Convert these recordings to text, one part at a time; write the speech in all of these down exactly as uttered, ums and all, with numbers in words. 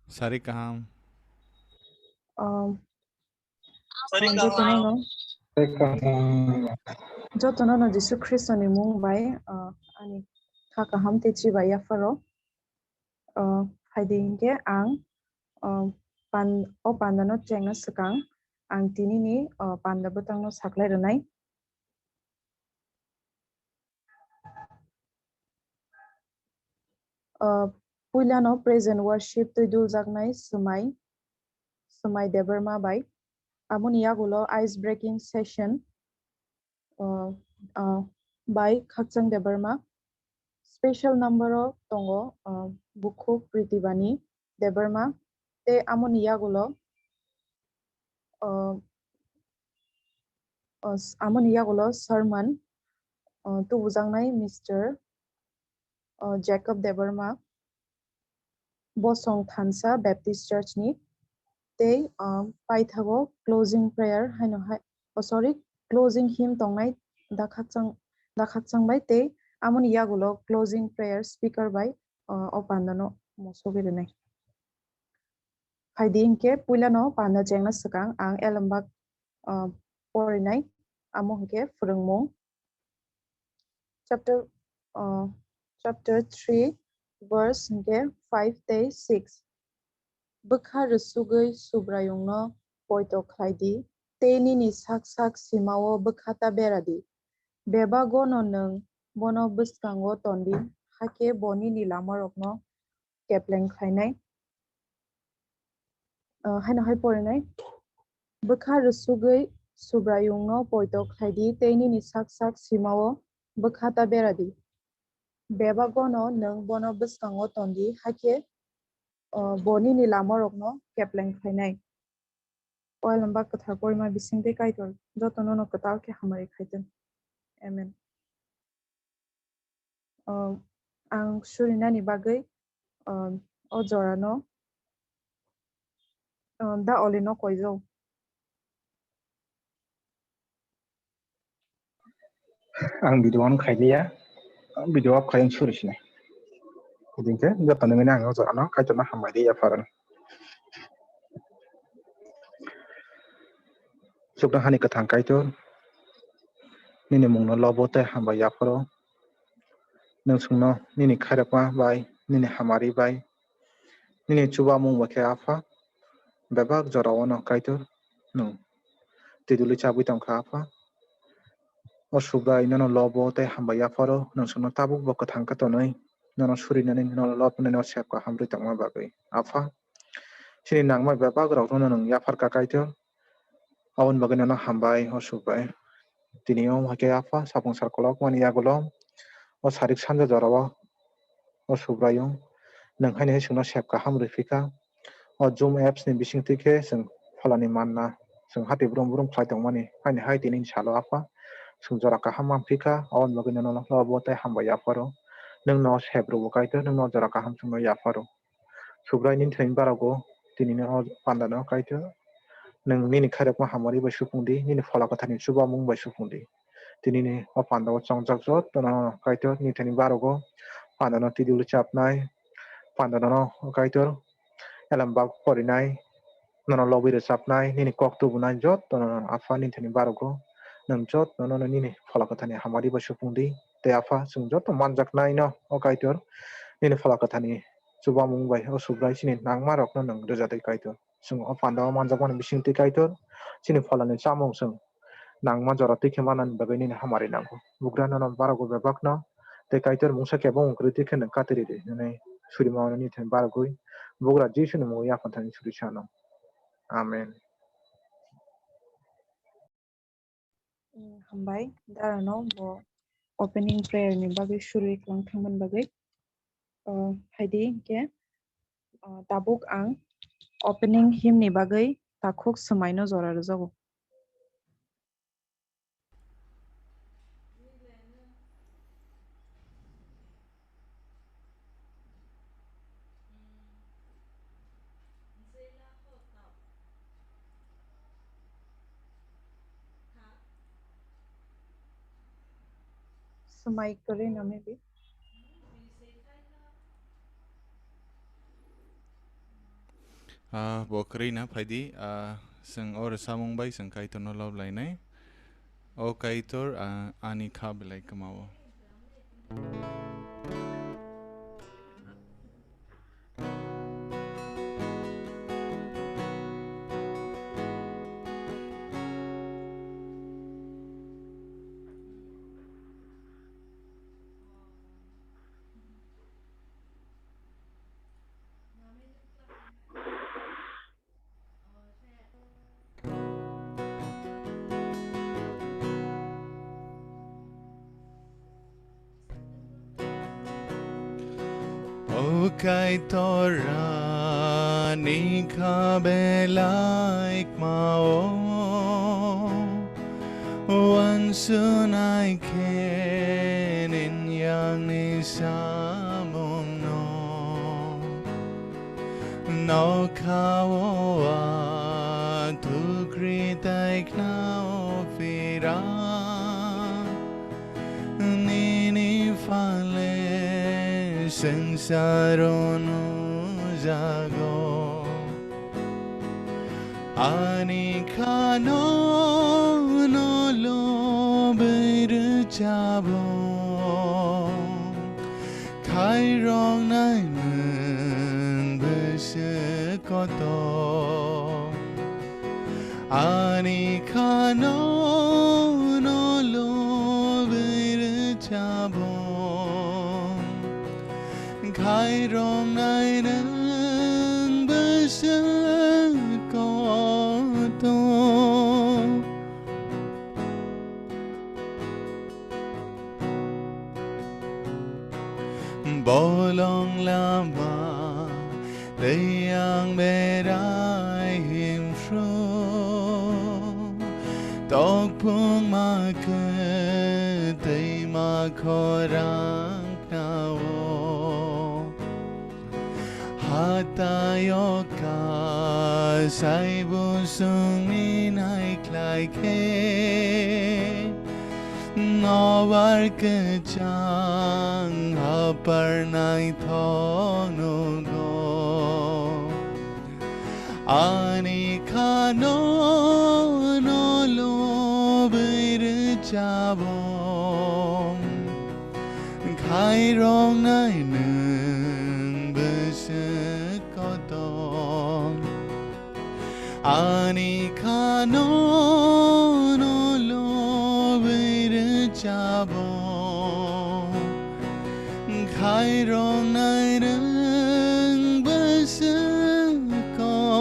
Sari kaham. Um, jotono no, jotono no Jisu Khristo ni mung bai, uh, ani kha kaham tei chibai yapharo. Uh, phaidi hinkhe ang, uh, pan-, o panda no chengna swkang ang tini ni, uh, panda bwtang no saklai rwnai. Uh, puilano present worship twi duljaknai Swmai, Swmai Debbarma bai. Aboni yagulo ice breaking session, uh, uh, bai Khakchang Debbarma. Special number o tongo, uh, Bukhuk Pritibani Debbarma. Tei amoni yagulo, uh, uh, amoni yagulo sermon, uh, tubujaknai Mister uh, Jacob Debbarma, Bosong Thansa Baptist Church ni, tei, uh, paithago closing prayer haino hai, oh, sorry, closing hymn tongnai da Khakchang, da Khakchang bai tei amoni yagulo closing prayer speaker bai, uh, o panda no mosogwi rwnai. Phaidi hinkhe puilano panda chengna swkang ang elembak, uh, porinai, amo hinkhe phwrwngmung. Chapter, uh, chapter three, verse hinkhe five tei six. Bwkha rwsugwi Subraiyungno poito khlai di, tei nini sak sak simao bwkha ta bera di. Bebago'-no nwng bono bwskango ton di, hakhe bo nini lamarokno kepleng khlainai. Uh, haino hai porinai. Bwkha rwsugwi Subraiyungno poito khlai di tei nini sak sak simao bwkha ta bera di. Bebago'-no nwng bono bwskango ton di, hakhe, uh, bo nini lamarokno kepleng khlainai. O elembak kwthar porima bisingtwi Kaitor jotono'-no kwtal khe hamari khaitwng. Amen. Um, ang surinani bagwi, um, o jorano, um, da Olino koijao. Ang video on khailiya, video off khaiyang suri sinai. Hidingkhe joto nungini ang o jorano Kaitorno hambai di yapharano. Chuknohani kwthang Kaitor, nini mungno lobo tei hambai yapharo. Nwng chwngno nini khairokma bai, nini hamari bai, nini chubamung bai khe Apha, bebak jorao'-no Kaitor, nwng twidulwi chabwi tongkha Apha. O Subrai nono lobo tei hambai yapharo, nwng chwngno tabukbo kwthang khe tonwi, nono surinani, nono lobnani, nono sep kaham rwi tongma bagwi Apha. Chini nangma bebak rokno nwng yapharkha Kaitor. Aboni bagwi nono hambai, o Subrai. Tini o hai khe Apha, sapung sal kolokmani yagulo, o sarik sanja jorao, o Subraiyung, nwng haino hai chwngno sep kaham rwphikha. O Zoom apps ni bisingtwi khe chwng pholani manna, chwng hati brum brum khlai tongmani, haino hai tini salo Apha, chwng jora kaham manphikha, aboni bagwi nono lobo tei hambai yapharo. Nwng no sep rwbo Kaitor, nwng no jora kaham chwngno yapharo. Subrai nini thani barogo, tini ni o panda no Kaitor. Nwng nini khairokma hamari bai supung di, nini phola kwthar ni chubamung bai supung di. Tini ni o panda o chongjak joto no Kaitor nini thani barogo, panda no twidulwi chapnai, panda no Kaitor elembak porinai, nono lobwi rwchapnai, nini kok tubunai joto no Apha nini thani barogo, nwng joto no nini phola kwthar ni hamari bai supung di. Tei Apha chwng joto manjaknai no o Kaitor, nini phola kwthar ni chubamung bai o Subrai chini nangma rokno nwng rwja twi Kaitor. Chwng o panda o manjakmani bisingtwi Kaitor, chini pholani chamung chwng nangma jora twi khe manani bagwi nini hamari nango. Bugra nono barogo bebakno tei Kaitor mungsa kebo wng kwrwi twi khe nwng kati ridi hwnwi surima hwnwi nini thani barogwi bugra Jisuni mungwi yaphang thani suri sano. Amen. Mm, hambai, darano bo opening prayer ni bagwi suri kwlang thangmani bagwi. Uh, phaidi hinkhe, uh, tabuk ang opening hymn ni bagwi takhuk swmaino jora rwjago. Swmai kwrwi no maybe. Ah, bo kwrwi na phaidi, ah, chwng oro samung bai chwng Kaitorno lob lainai. O Kaitor, ah, ani kha belai kwmao. O Kaitor, ani kha belai kwmao, uansuknai khe nini yakni samungno. Nokha-o a tukri tei khna-o phira, nini phan le swngcharo nujago. Ani khano no lobwi rwchabo, khairoknai nwng bwswk kotor. Ani khano no lobwi rwchabo, khairoknai nwng bwswk kotor. Bolong lama tei ang berai himphru, tokphung ma khe tei ma khorang nao. Hataio kasai busungni naikhlai khe, nobar kwchang hapar naithok nugo. Ani khano no lobwi rwchabo, khairoknai nwng bwswk kotor. Ani khano no lobwi rwchabo, khairoknai nwng bwswk kotor.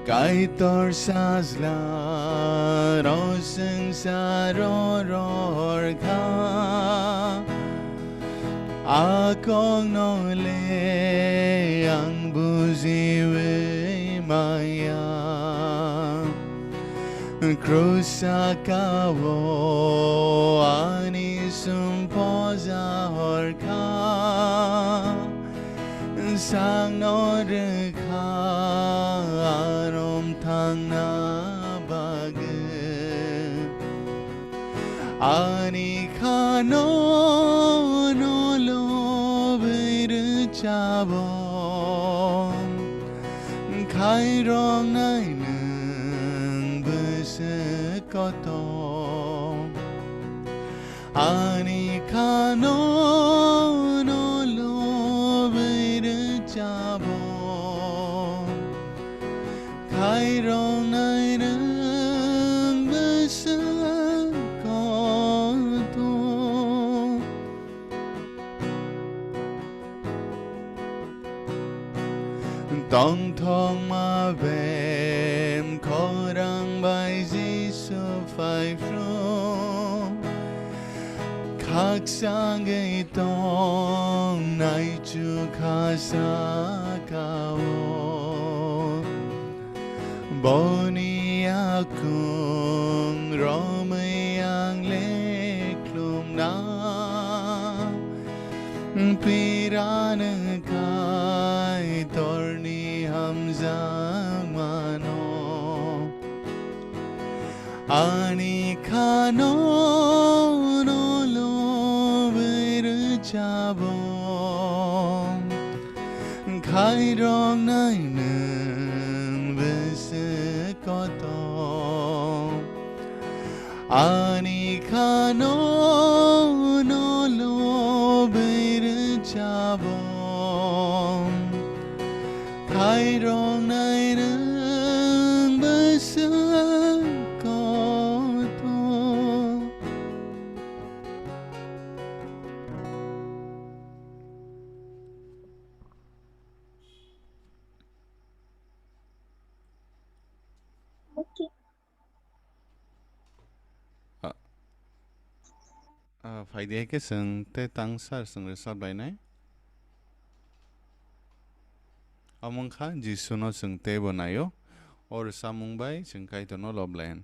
Kaitor sajla roswng saro rohor kha, a kokno le ang bujiwi maya. Krus saka-o ani sumpo jahor kha, sakno rwkha arom thangna bagwi. Ani khano no lobwi rwchabo, khairoknai nwng bwswk kotor. Ani khano no lobwi rwchabo, khairoknai nwng bwswk kotor. Tongthokma bem khorang bai Jisu phaiphru, khakchangwi tongnai chukha saka-o. Boni yakung romwi ang le khlumna, Pirana Kaitorni hamjakmano ani khano no lobwi rwchabo. Khairoknai nwng bwswk kotor. Ani khano no lobwi rwchabo. Khairoknai nwng bwswk kotor. Okay. Ah, ah, phaidi hai khe chwng tei tang sir chwng rwchap lainai. Omo wngkha Jisuno chwng teibo naio, o rwchapmung bai chwng Kaitorno lob lai.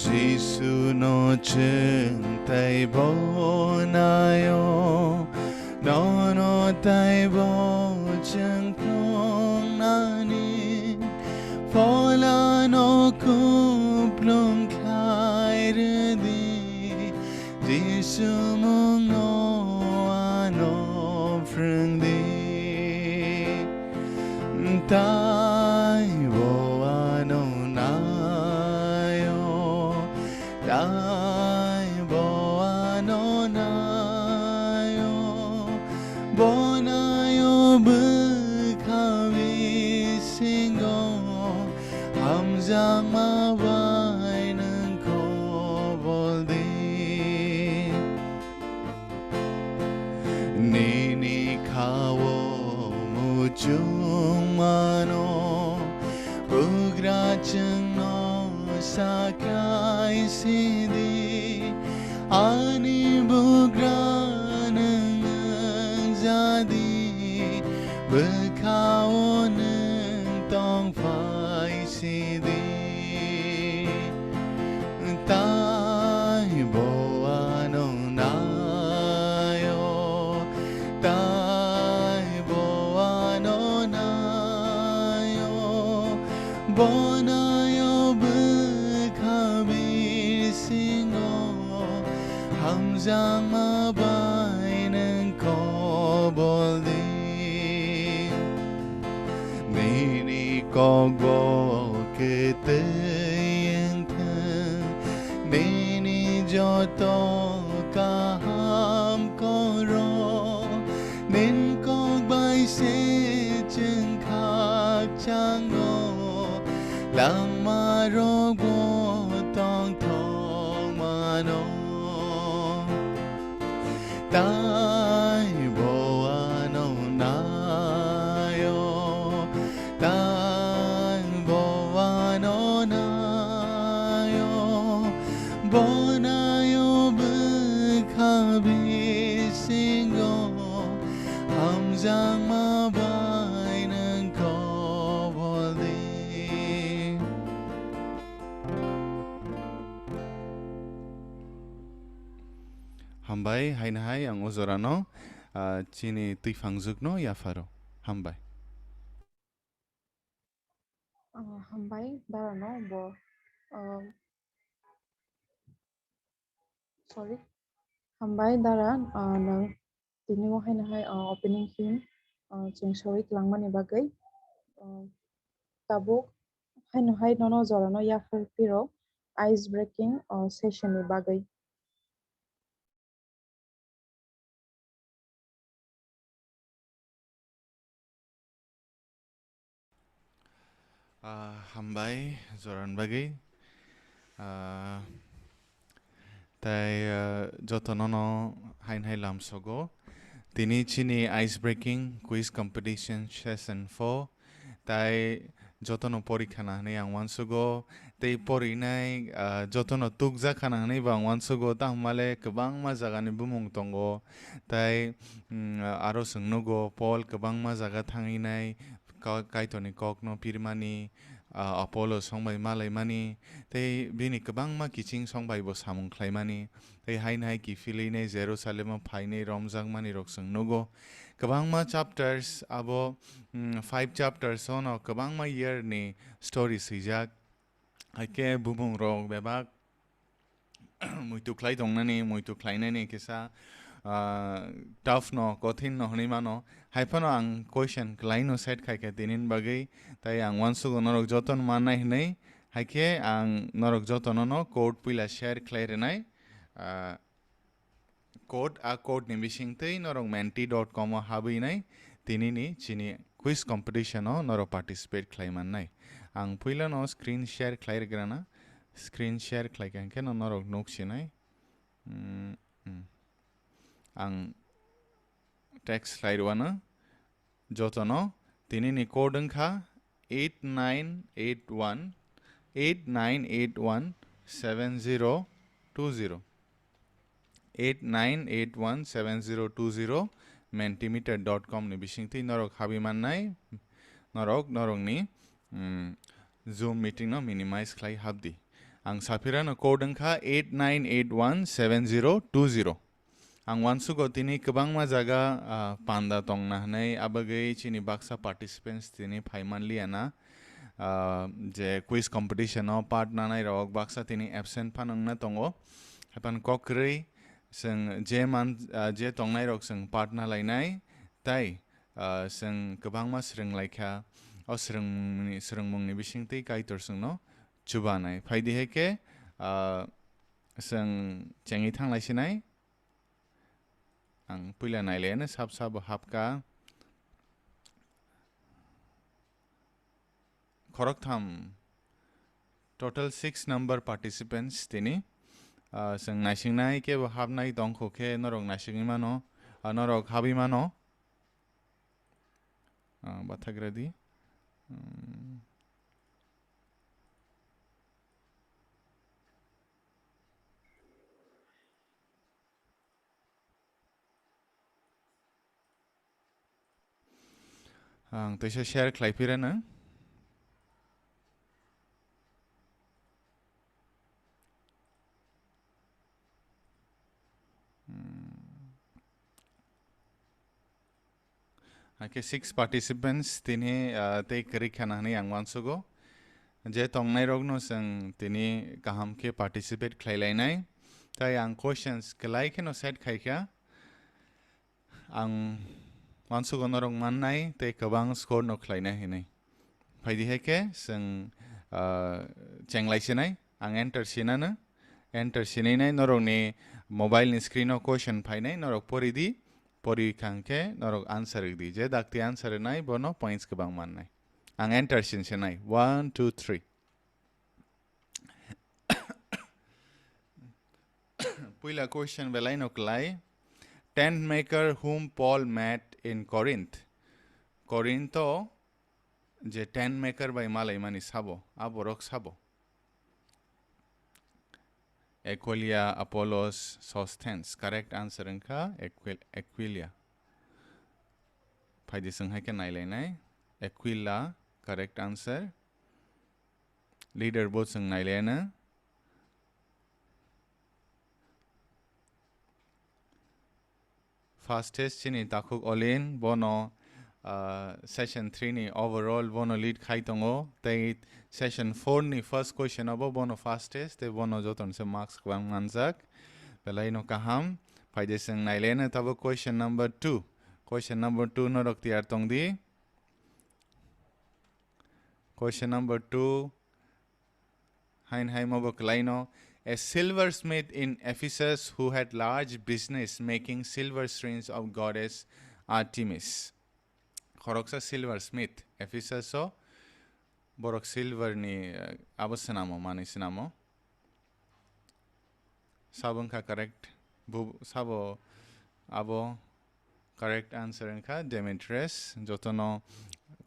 Jisu no chwng tei bo naio, nono tei bo chwng phunuknani pholano kupulung khlai rwdi. Jisu mungno ano phrwngdi, taibo ano naio, taibo ano naio, bo naio bwkha bisingo hamjakma bai nwng kobol di. Nini khao muchungmano bugra chwngno sakai sidi. Ani bugra nwng jadi, bwkhao nwng tongphai sidi. Taibo ano naio, taibo ano naio, bo naio bwkha bisingo hamjakma bai nwng kobol di. Nini kokbo kwtwi wngthwng, nini joto kaham koro, nin kok bai se chwng khakchango, langma rokbo tongthok mano. Taibo ano naio, taibo ano naio, bo naio bwkha bisingo hamjakma bai nwng kobol di. Hambai, haino hai ang o jorano, ah, chini twiphang jwkno yapharo. Hambai. Ah, hambai, darano bo, ah, sorry. Hambai, dara, ah, nang Tini o haino hai, ah, opening hymn, ah, chwng sawi kwlangmani bagwi, ah, tabuk haino hai nono jorano yaphar phiro ice breaking, ah, session ni bagwi. Ah, hambai, joran bagwi. Ah, tai, ah, jotono no hain hai lamsogo. Tini chini ice breaking quiz competition session four. Tai jotono porikha na hwnwi ang uansugo, tei porinai, ah, jotono tukjak kha na hwnwi bo ang uansugo, tamo hwnba le kwbangma jagani bumung tongo, tai, mm, aro chwng nugo Paul kwbangma jaga thangwi nai, ka-, Kaitorni kokno pirmani, ah, Apollo songbai malaimani, tei bini kwbangma kiching songbai bo samung khlaimani, tei haino hai kiphilwi nai Jerusalem-o phainai romjakmani rok chwng nugo. Kwbangma chapters abo, mm, five chapters ono kwbangma year ni story swijak. Haikhe bumung rok bebak muitu khlai tongnani, muitu khlainani kisa, ah, tough no, kothin no hwnwi mano. Haiphano ang question kwlai no set khaikha tinini bagwi, tai ang uansugo norok jotono mannai hwnwi. Haikhe ang norok jotono no code puila share khlai rwnai. Ah, code, a code ni bisingtwi norok menti dot com o habwi nai tinini chini quiz competition o norok participate khlai mannai. Ang puila no screen share khlai rwgrana, screen share khlai kha hwnkhe no norok nuk sinai. Mm, mm. Ang text khlai rwano jotono tinini code wngkha eight nine eight one, eight nine eight one seven zero two zero. Eight nine eight one seven zero two zero mentimeter dot com ni bisingtwi norok habwi mannai, norok, norokni, mm, Zoom meeting no minimize khlai habdi. Ang saphirano code wngkha eight nine eight one seven zero two zero. Ang uansugo tini kwbangma jaga, ah, panda tongna hwnwi, abagwi chini baksa participants tini phai manliya na, ah, je quiz competition o part nanai rok baksa tini absent phano wngna tongo. Haiphano kok kwrwi chwng je man, ah, je tongnai rok chwng part nalainai, tai, ah, chwng kwbangma swrwng laikha, o swrwngmungni, swrwngmungni bisingtwi Kaitor chwngno chubanai. Phaidi hai khe, ah, chwng chengwi thanglai sinai. Ang puila nailaino sab sabo habka. Khoroktham, total six number participants tini. Ah, chwng naisingnai kebo habnai tongkho khe norok naisingwi mano, ah, norok habwi mano. Ah, bathagradi. Hmm. Ang teisa share khlai phirano. Hmm. Hakhe six participants tini, ah, tei kwrwi khana hwnwi ang uansugo. Je tongnairokno chwng tini kaham khe participate khlai lainai. Tai ang questions kwlai kheno set khai kha. Ang uansugo norok mannai tei kwbang score no khlainai hinwi. Phaidi hai khe chwng, ah, chenglai sinai. Ang enter sinano. Enter sininai norokni mobile ni screen o question phainai, norok pori di. Pori khang khe norok answer rwk di. Je dakti answer rwnai bono points kwbang mannai. Ang enter sin sinai. One, two, three. Puila question belai no klai. Tent maker whom Paul met in Corinth. Corinth o je tent maker bai malaimani sabo, a borok sabo. Aquila, Apollos, Sosthenes. Correct answer wngkha Aquil-, Aquila. Phaidi chwng hai khe nailainai. Aquila, correct answer. Leader bo chwng nailaina. Fastest chini takhuk Olin, bono, ah, session three ni overall bono lead khai tongo. Tei session four ni first question abo bono fastest, tei bono joton se marks kwbang manjak. Belai no kaham. Phaidi chwng nailaina tabuk question number two. Question number two norok tiyar tong di. Question number two. Hain hai mo bo kwlaino. A silversmith in Ephesus who had large business making silver shrines of goddess Artemis. Khoroksa silversmith Ephesus o borok silver ni, eh, abo swnamo, manwi swnamo. Sabo wngkha correct. Bu-, sabo abo correct answer wngkha Demetrius. Jotono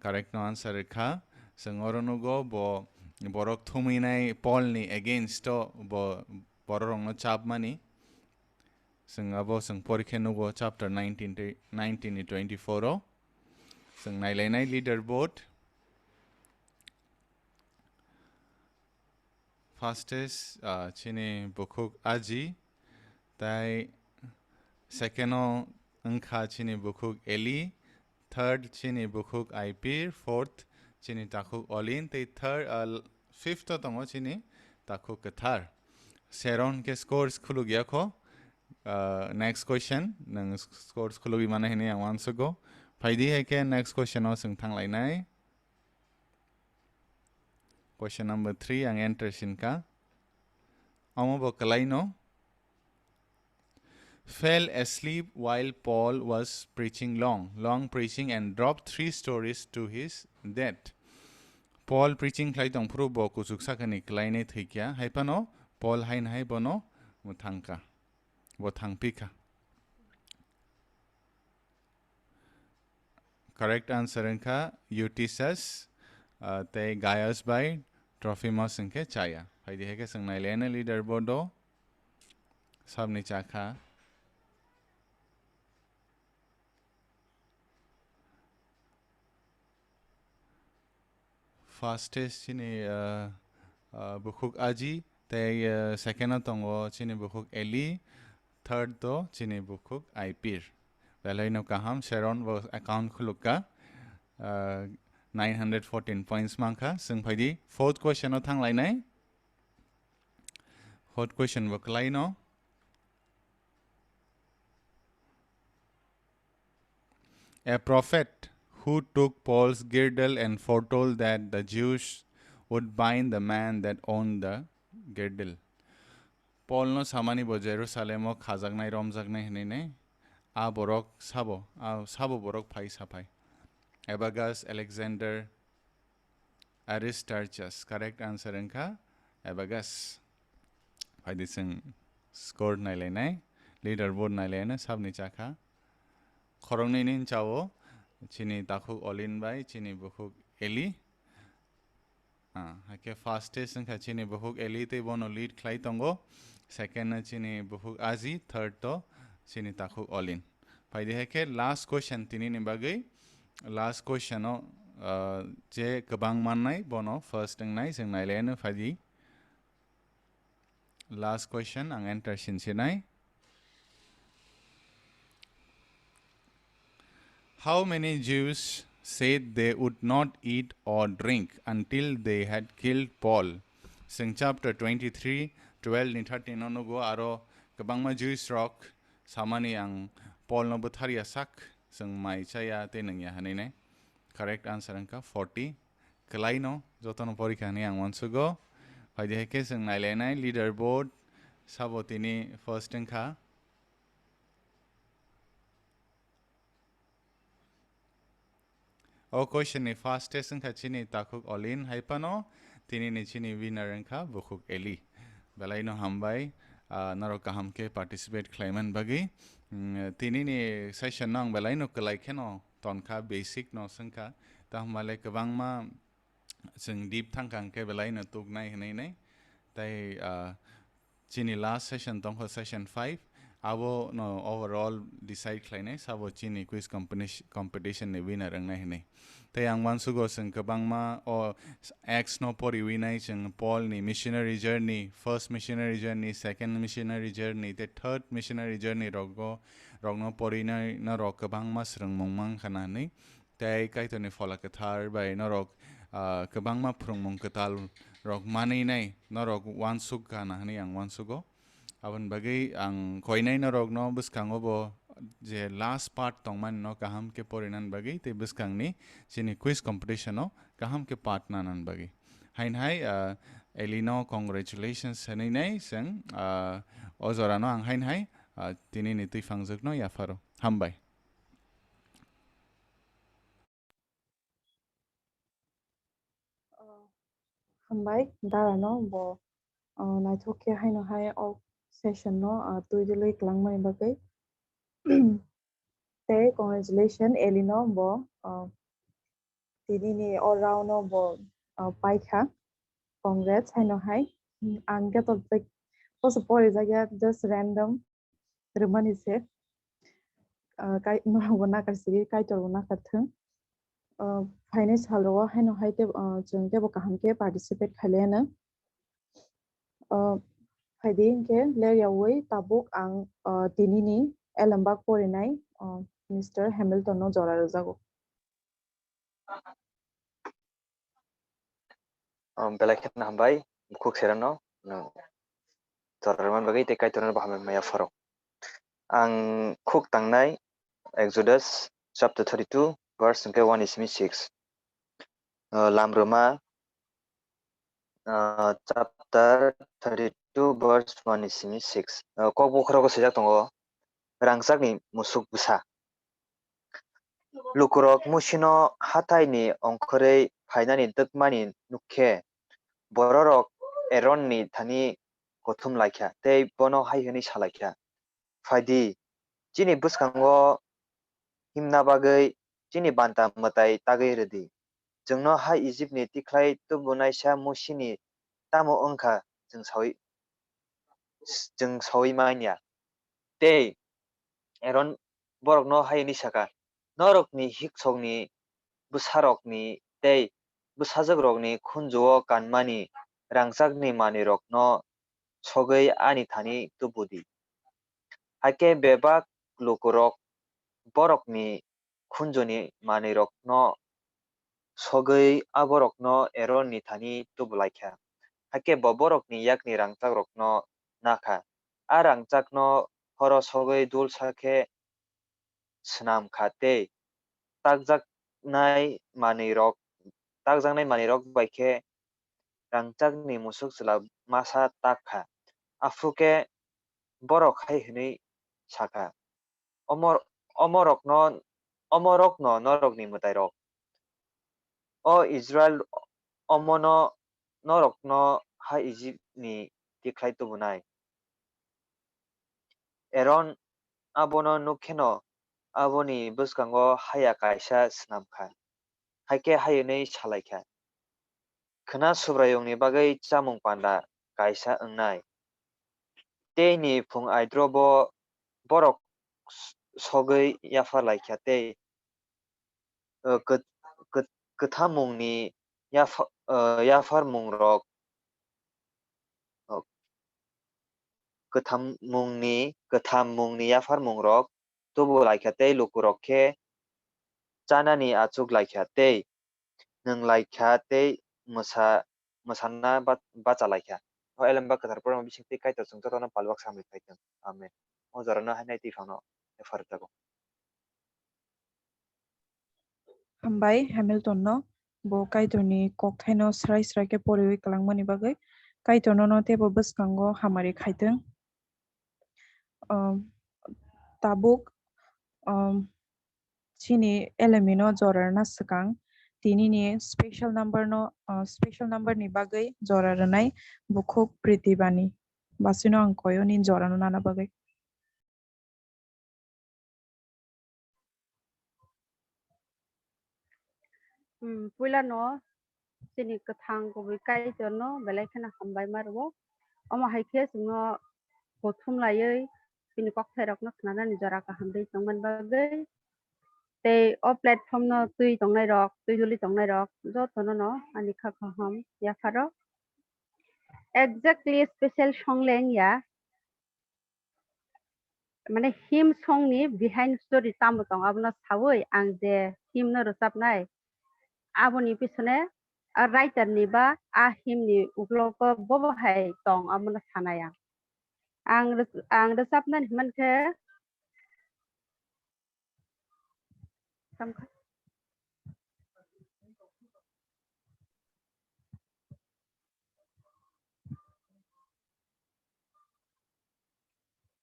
Correct no answer rwkha. Chwng oro nugo bo borok thumwinai Paul ni against o bo bororokno chapmani. Chwng abo chwng porikhe nugo chapter nineteen tei, nineteen ni twenty-four o. Chwng nailainai leader board. Fastest, ah, chini bukhuk Aji, tai second o wngkha chini bukhuk Eli, third chini bukhuk Aipir, fourth chini takhuk Olin, tei third, ah, fifth o tongo chini takhuk Kwthar. Sharon khe scores khuluk yakho. Ah, next question, nwng scores khulugwi mano hinwi ang uansugo. Phaidi hai khe next question o chwng thanglainai. Question number three, ang enter sinkha. Omo bo kwlaino. Fell asleep while Paul was preaching long, long preaching and dropped three stories to his death. Paul preaching khlai tongphuru bo kuchuk sakani kwlainai thwikya, hai phano Paul haino hai bono mwthangkha, bo thangphikha. Correct answer wngkha Eutychus, ah, tei Gaius bai Trophimus wngkhe chaya. Phaidi hai khe chwng nailaino leader board o sabni chakha. Fastest chini, ah, ah, bukhuk Aji, tei, ah, second o tongo chini bukhuk Eli, third o chini bukhuk Aipir. Belaino kaham, Sharon bo account khulukka, ah, nine hundred fourteen points mankha. Chwng phaidi fourth question o thanglainai. Fourth question bo kwlaino. A prophet who took Paul's girdle and foretold that the Jews would bind the man that owned the girdle. Paul no samani bo Jerusalem o khajaknai, romjaknai hinwi ne. A borok sabo, a sabo borok phai saphai. Abagus, Alexander, Aristarchus. Correct answer wngkha Abagus. Phaidi chwng score nailainai, leader board nailainai, sabni chakha. Khoroknwi ni chao, chini takhuk Olin bai, chini bukhuk Eli. Ah, hakhe fastest wngkha chini bukhuk Eli tei bono lead khlai tongo. Second no chini bukhuk Aji, third to chini takhuk Olin. Phaidi hakhe last question tini ni bagwi. Last question o, ah, je kwbang mannai bono first wngnai, chwng nailaino phaidi. Last question, ang enter sinsinai. How many Jews said they would not eat or drink until they had killed Paul? Chwng chapter twenty-three, twelve ni thirteen no nugo, aro kwbangma Jews rok samani ang Paul no bwtharya sak, chwng mai chaya tei nungya hinwi ne. Correct answer wngkha forty. Kwlaino jotono porikha hinwi ang uansugo. Phaidi hai khe chwng nailainai leader board sabo tini first wngkha. O question ni fastest wngkha chini takhuk Olin, hai phano tini ni chini winner wngkha bukhuk Eli. Belaino hambai, ah, norok kaham khe participate khlaiman bagwi. Mm, tini ni session no ang belaino kwlai kheno tonkha, basic no swngkha. Tamo le kwbangma chwng deep thangkha hwnkhe belaino tuknai hinwi nai. Tai, ah, chini last session tongkha, session five. Abo no overall decide khlainai sabo chini quiz competition, competition ni winner wngnai hinwi. Tai ang uansugo chwng kwbangma o Acts no poriwi nai chwng Paul ni missionary journey, first missionary journey, second missionary journey, tei third missionary journey rogo, rokno porinai norok kwbangma swrwngmung mankha na hinwi. Tei Kaitorni Phola Kwthar bai norok, ah, kwbangma phrwngmung kwtal rok manwi nai norok uansuk gana hinwi ang uansugo. Aboni bagwi ang koinai norokno bwskango bo je last part tongmani no kaham khe porinani bagwi tei bwskangni chini quiz competition o kaham khe part nanani bagwi. Hain hai, ah, Elino congratulations hinwi nai chwng, ah, o jorano ang hain hai, ah, tini ni twiphang jwkno yapharo. Hambai. Ah, hambai, darano bo, ah, naithok khe haino hai o session no, ah, twi dwlwi kwlangmani bagwi. Tei congratulations Elino bo, ah, tini ni o round no bo, ah, paikha. Congrats haino hai. Hmm, ang khe to like poso pori jak ya, just random rwmani se. Ah, kai, norok bo nakar sigi, Kaitor bo nakar thung. Ah, phainai sal rogo haino hai tebo, ah, chwng tebo kaham khe participate khailai anw. Ah, phaidi hinkhe ler yaui tabuk ang, ah, tini ni elembak porinai, ah, Mister Hamilton no jora rwjago. Um, belai kheno hambai, bukhuk serano, no, chwrairokma bagwi tei Kaitorno bo hambai maya pharo. Ang khuk tangnai Exodus chapter thirty-two, verse hwnkhe one ni simi six. Uh, Lamrwma, uh, chapter thirty-two, verse one ni simi six. Uh, kok bokhorogo swijak tongo, rangchakni musuk bwsa. Lukurok Musino hataini ongkhorwi phainani twkmani nuk khe, bororok Eronni thani kothum lai kha tei bono hai hwnwi sa lai kha, "Phai di, chini bwskango himna bagwi chini banta mwtai tagwi rw di. Chwngno ha Ijipni tikhlai tubunaisa Musini tamo wng kha chwng saui, chwng saui man ya." Tei Eron borokno hai hwnwi sa kha, "Norokni hiksokni bwsarokni tei bwsajwkrokni khunju-o kanmani rangchakni manwirokno sogwi ani thani tubu di." Hakhe bebak lukurok borokni khunjuni manwirokno sogwi aborokno Eronni thani tubu lai kha. Hakhe bo borokni yakni rangchakrokno na kha. A rangchakno horo sogwi dulsa khe snam kha tei takjaknai manwirok, takjaknai manwirok bai khe rangchakni musuk chwla masa tak kha. Aphuru khe borok hai hwnwi sa kha, "Omor-, omorokno, omorokno norokni mwtairok, o Israil omono norokno ha Ijipni tikhlai tubunai." Eron abono nuk kheno aboni bwskango haya kaisa snam kha, hai khe hai hwnwi sa lai kha, "Khwna Subraiyungni bagwi chamung panda kaisa wngnai." Teini phung aidrobo borok s-, sogwi yaphar lai kha tei, uh, kwt-, kwt-, kwthammungni yapha-, uh, yapharmungrok, uh, kwthammungni, kwthammungni yapharmungrok tubu lai kha tei lukurok khe chanani achuk lai kha tei nwng lai kha tei mwsa-, mwsana ba-, bacha lai kha. O Elemba Kwthar porma bising twi Kaitor chwng jotono palwak samwi phai thung. Amen. O jorano hainai twi phano yaphar jago. Hambai Hamilton no, bo Kaitorni kokthaino srai srai khe poriwi kwlangmani bagwi. Kaitor nono teibo bwskango hamari khai thung. Um, tabuk, um, chini elemino jora rwna swkang, tinini special number no, uh, special number ni bagwi jora rwnai bukhuk Pritibani. Basino ang koyo nini jorano nana bagwi. Hmm, puila no chini kwthang kubui Kaitor no belai kheno hambai ma rwo. Omo hai khe chwngno kothum laiwi chini kokthairokno khnanani jora kaham tei tongmani bagwi tei o platform no twi tongnairok, twi duli tongnairok jotono no ani kha kaham yapharo. Exactly special song le wngya, mane hymn song ni behind story tamo tong abono sawi ang je hymn no rwchapnai, aboni pisone a writer ni ba a hymn ni uklogo bobo hai tong abono sanai ang. Ang rwch-, ang rwchapnani hwnkhe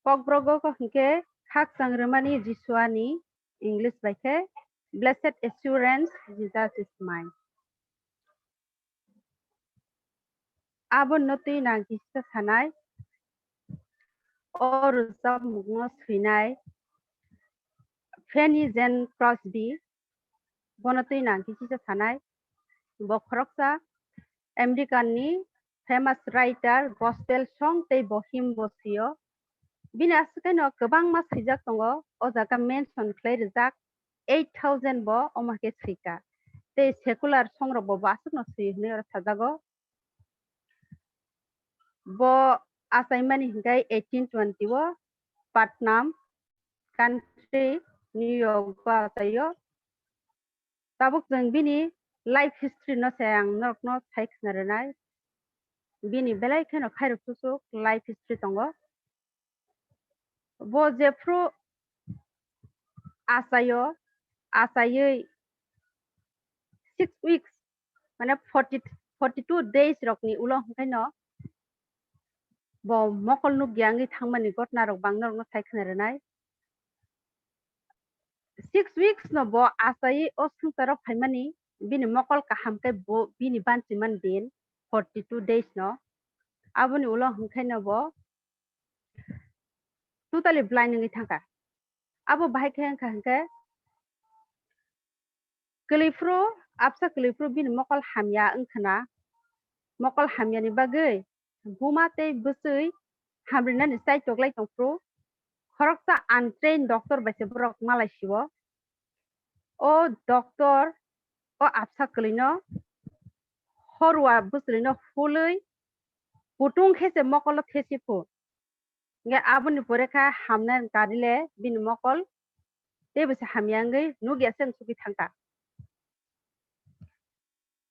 Kokborok o hwnkhe khakchang rwmani Jisuani, English bai khe, "Blessed assurance, Jesus is mine." Abono twi nang kisa sanai, o rwchapmungno swinai Fanny Jane Crosby, Bono twi nang khe kisa sanai. Bo khoroksa American ni famous writer, gospel song tei bo hymn bo sio. Bini aswk kaino kwbangma swijak tongo, o jaga mention khlai rijak eight thousand bo omo hai khe swika. Tei secular song rok bo, bo aswkno swi hwnwi oro sajago. Bo achaimani hwnkhe eighteen twenty o Patnam country, New York o achaio. Tabuk chwng bini life history no se ang norokno sai khna rwnai. Bini belai kheno khairok chuchuk life history tongo. Bo jephru achaio, achaiwi six weeks, mane forty, forty two days rokni ulo hwnkhaino bo mokol nukya wngwi thangmani ghotna rok bang norokno sai khna rwnai. Six weeks no bo achaiwi o swngcharo phaimani, bini mokol kaham khe bo bini banchimani din forty two days no. Aboni ulo hwnkhaino bo totally blind wngwi thangkha. Abo bahai khe wngkha hwnkhe kwlwiphuru, absa kwlwiphuru bini mokol hamya wngkhana. Mokol hamyani bagwi buma tei bwswi hamrinani chai toklai tongphuru, khoroksa untrained doctor bai se borok malai sio. O doctor o absa kwlwino horwa bwswlwino hulwi kutung khe se mokolo thesi phu. Hingke aboni pore kha hamnai karile bini mokol teibo se hamya wngwi nukya se wngsugwi thangkha.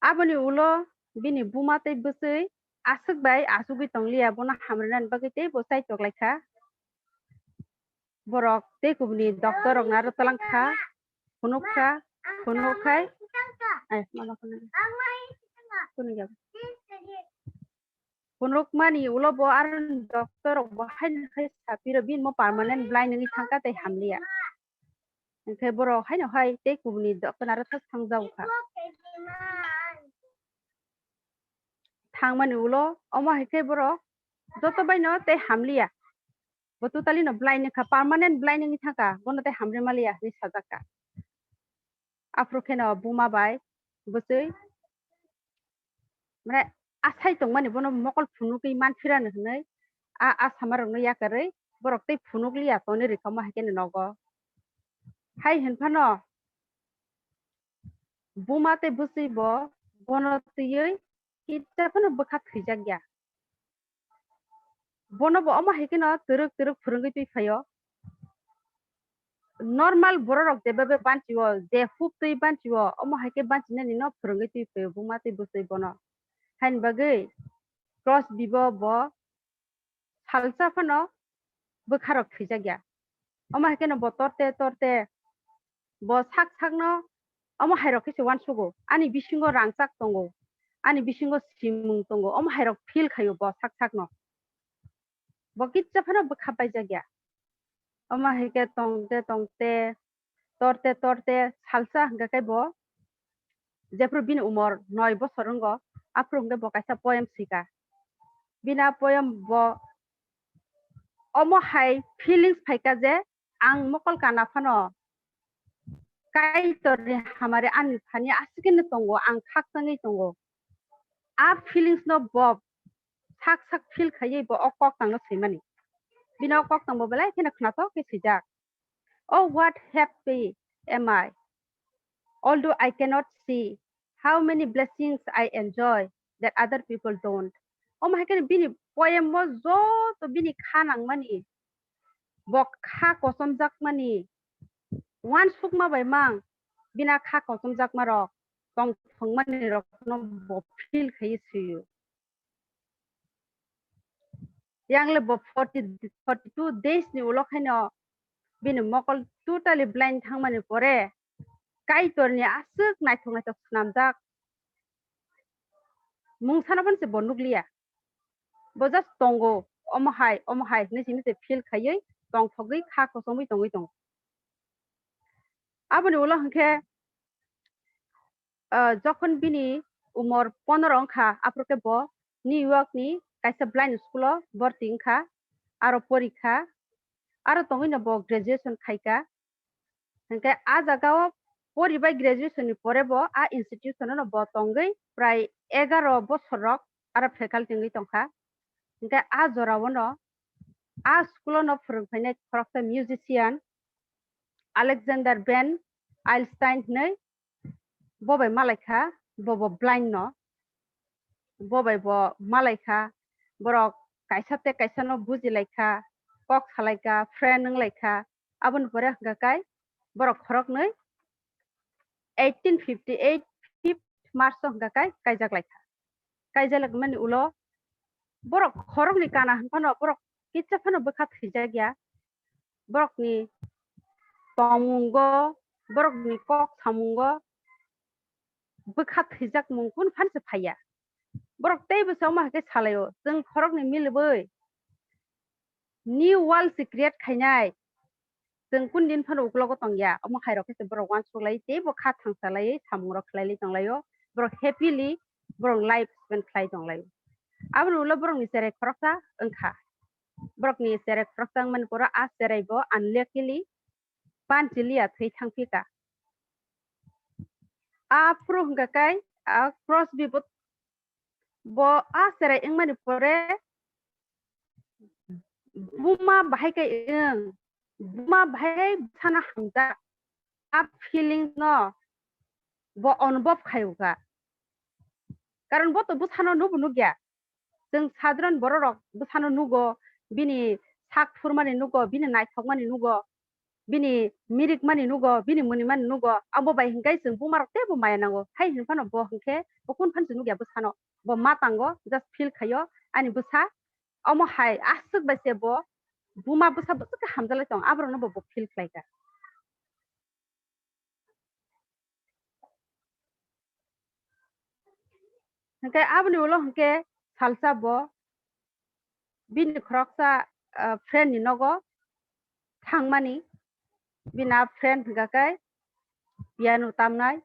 Aboni ulo bini buma tei bwswi aswk bai achugwi tongliya, bono hamrwnani bagwi teibo chai toklaikha. Borok tei kubuni doctor rokno aro twlangkha, phunukha, phunukkhai, ai, mama phunukya. Phunukya. Phunukmani ulo bo aro doctor rok bo haino hai sapiro bini mo permanent blind wngwi thangkha tei hamliya. Hingkhe borok haino hai tei kubuni doctor aro thang thangjago kha. Thangmani ulo omo hai khe borok joto baino tei hamliya. Bo totally no blind wngkha, permanent blind wngwi thangkha, bono tei hamri maliya hinwi sajakha. Aphuru kheno buma bai bwswi, mane, asai tongmani bono mokol phunugwi manphirano hinwi a, a samarokno yakarwi borok tei phunukliya tonwi rwkha omo hai kheno nogo. Hai hinphano buma tei bwswi bo bono twiwi kisa phano bwkha thwijakya. Bono bo omo hai kheno twrwk twrwk phwrwngwi twi phaio. Normal bororok jebabe banchio, je huk twi banchio, omo hai khe banchinani no phwrwngwi twi phaio buma tei bwswi bono. Haini bagwi Crosby bo, bo salsa phano bwkharok thwijakya. Omo hai kheno bo torte torte bo sak sakno omo hairok khe se uansugo. Ani bisingo rangchak tongo, ani bisingo simung tongo, omo hairok feel khaio bo sak sakno. Bo kisa phano bwkha paijakya. Omo hai khe tongte tongte, torte torte salsa hwnkha khe bo jephru bini umor noi bosor wngo, aphuru hwnkhe bo kaisa poem swika. Bini a poem bo omo hai feelings phaikha je ang mokol kana phano Kaitorni hamari ani thani aswkeno tongo, ang khakchangwi tongo. A feelings no bo sak sak feel khaiwi bo o koktang no swimani. Bini o koktang bo belai kheno khnathok khe swijak. Oh, what happy am I, although I cannot see how many blessings I enjoy that other people don't. Omo hai khe bini poem o joto bini kha nangmani, bo kha kochomjakmani, uansukma bai mang bini kha kochomjakma rok, tongthokmani rok no bo feel khaiwi swiyo. Yang le bo forty, forty two days ni ulo khaino bini mokol totally blind thangmani pore Kaitorni aswk naithok naithok swnamjak mungsano phano se bo nukliya. Bo just tongo, omo hai, omo hai hinwi simi se feel khaiwi tongthogwi kha kochomwi tongwi tongo. Aboni ulo hwnkhe, ah, jokhon bini umor pondro wngkha, aphuru khe bo New York ni kaisa blind school o borti wngkha, aro porikha, aro tongwino bo graduation khaikha. Hwnkhe a jaga o poribai graduation ni pore bo a institution no bo tongwi prai egaro bosor rok aro faculty wngwi tongkha. Hinkhe a jora o no a school o no phwrwng phainai khoroksa musician Alexander Ben Einstein hinwi bo bai malaikha, bo bo blind no, bo bai bo malaikha, borok kaisa tei kaisa no bujilaikha, kok salaikha, friend wnglaikha, aboni pore hwnkha kai borok khoroknwi eighteen fifty eight fifth March o hwnkha kai kaijak laikha. Kaijak mani ulo borok khoroknwi kana hwnphano borok kitsa phano bwkha thwijak ya. Borokni tongmungo, borokni kok samungo bwkha thwijakmung kunu phan se phaiya. Borok teibo se omo hai khe salaio, chwng khoroknwi milibwi new world se create khainai. Chwng kun din phano uklogo tongya, omo hai rok khe se borok uansuk lai teibo kha thangsa lai samung rok khlai lai tong laio. Borok happily borok life spend khlai tong laio. Aboni ulo borokni cherai khoroksa wngkha. Borokni cherai khoroksa wngmani poro a cherai bo unluckily panchiliya thwi thangphika. Aphuru hwnkha kai a Crosby bo, bo a cherai wngmani pore buma bahai kai wng, buma bahai bwsano hamjak, a feelings no bo onubhob khai uka. Karon bo to bwsano nubu nukya. Chwng sadharan bororok bwsano nugo, bini sak phurmani nugo, bini naithokmani nugo, bini mirikmani nugo, bini mwnwimani nugo. Abo bai hwnkhe chwng bumarok teibo maya nango. Hai hwnphano bo hwnkhe bo kunu phan se nukya bwsano. Bo ma tango, just feel khaio ani bwsa. Omo hai aswk bai se bo buma bwsa bwswk khe hamjalai tong, aborokno bo, bo feel khlaikha. Hwnkhe aboni ulo hwnkhe salsa bo bini khoroksa, ah, friend ni nogo thangmani, bini a friend hwnkha khe piano tamnai.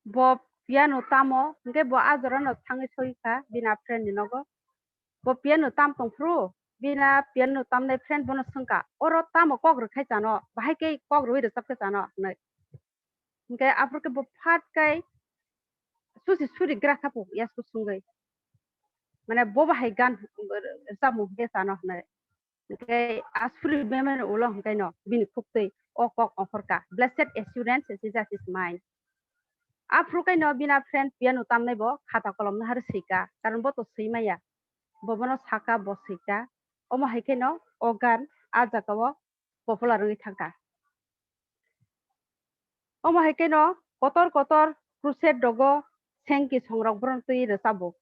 Bo piano tamo, hwnkhe bo a jorano thangwi soi kha bini a friend ni nogo. Bo piano tam tong phuru, bini a piano tamnai friend bono swngkha, "Oro tamo kok rwkhai chano, bahai khe kok rwui rwchap khe chano," hinwi. Hwnkhe aphuru khe bo phat kai susi suri gra kha pu yasku swngwi. Mane bo bahai gan rwchapmung khe chano hinwi. Hwnkhe a suri bemani ulo hwnkhe no bini khuktwi o kok ongkhorkha, "Blessed assurance, Jesus is mine." Aphuru khe no bini a friend piano tamnai bo khata kolom no hari swikha, karon bo to swi maya. Bo bono saka bo swikha. Omo hai khe no o gan a jaga o popular wngwi thangkha. Omo hai khe no kotor kotor crusade rogo sengki songrok bohrok twi rwchabo.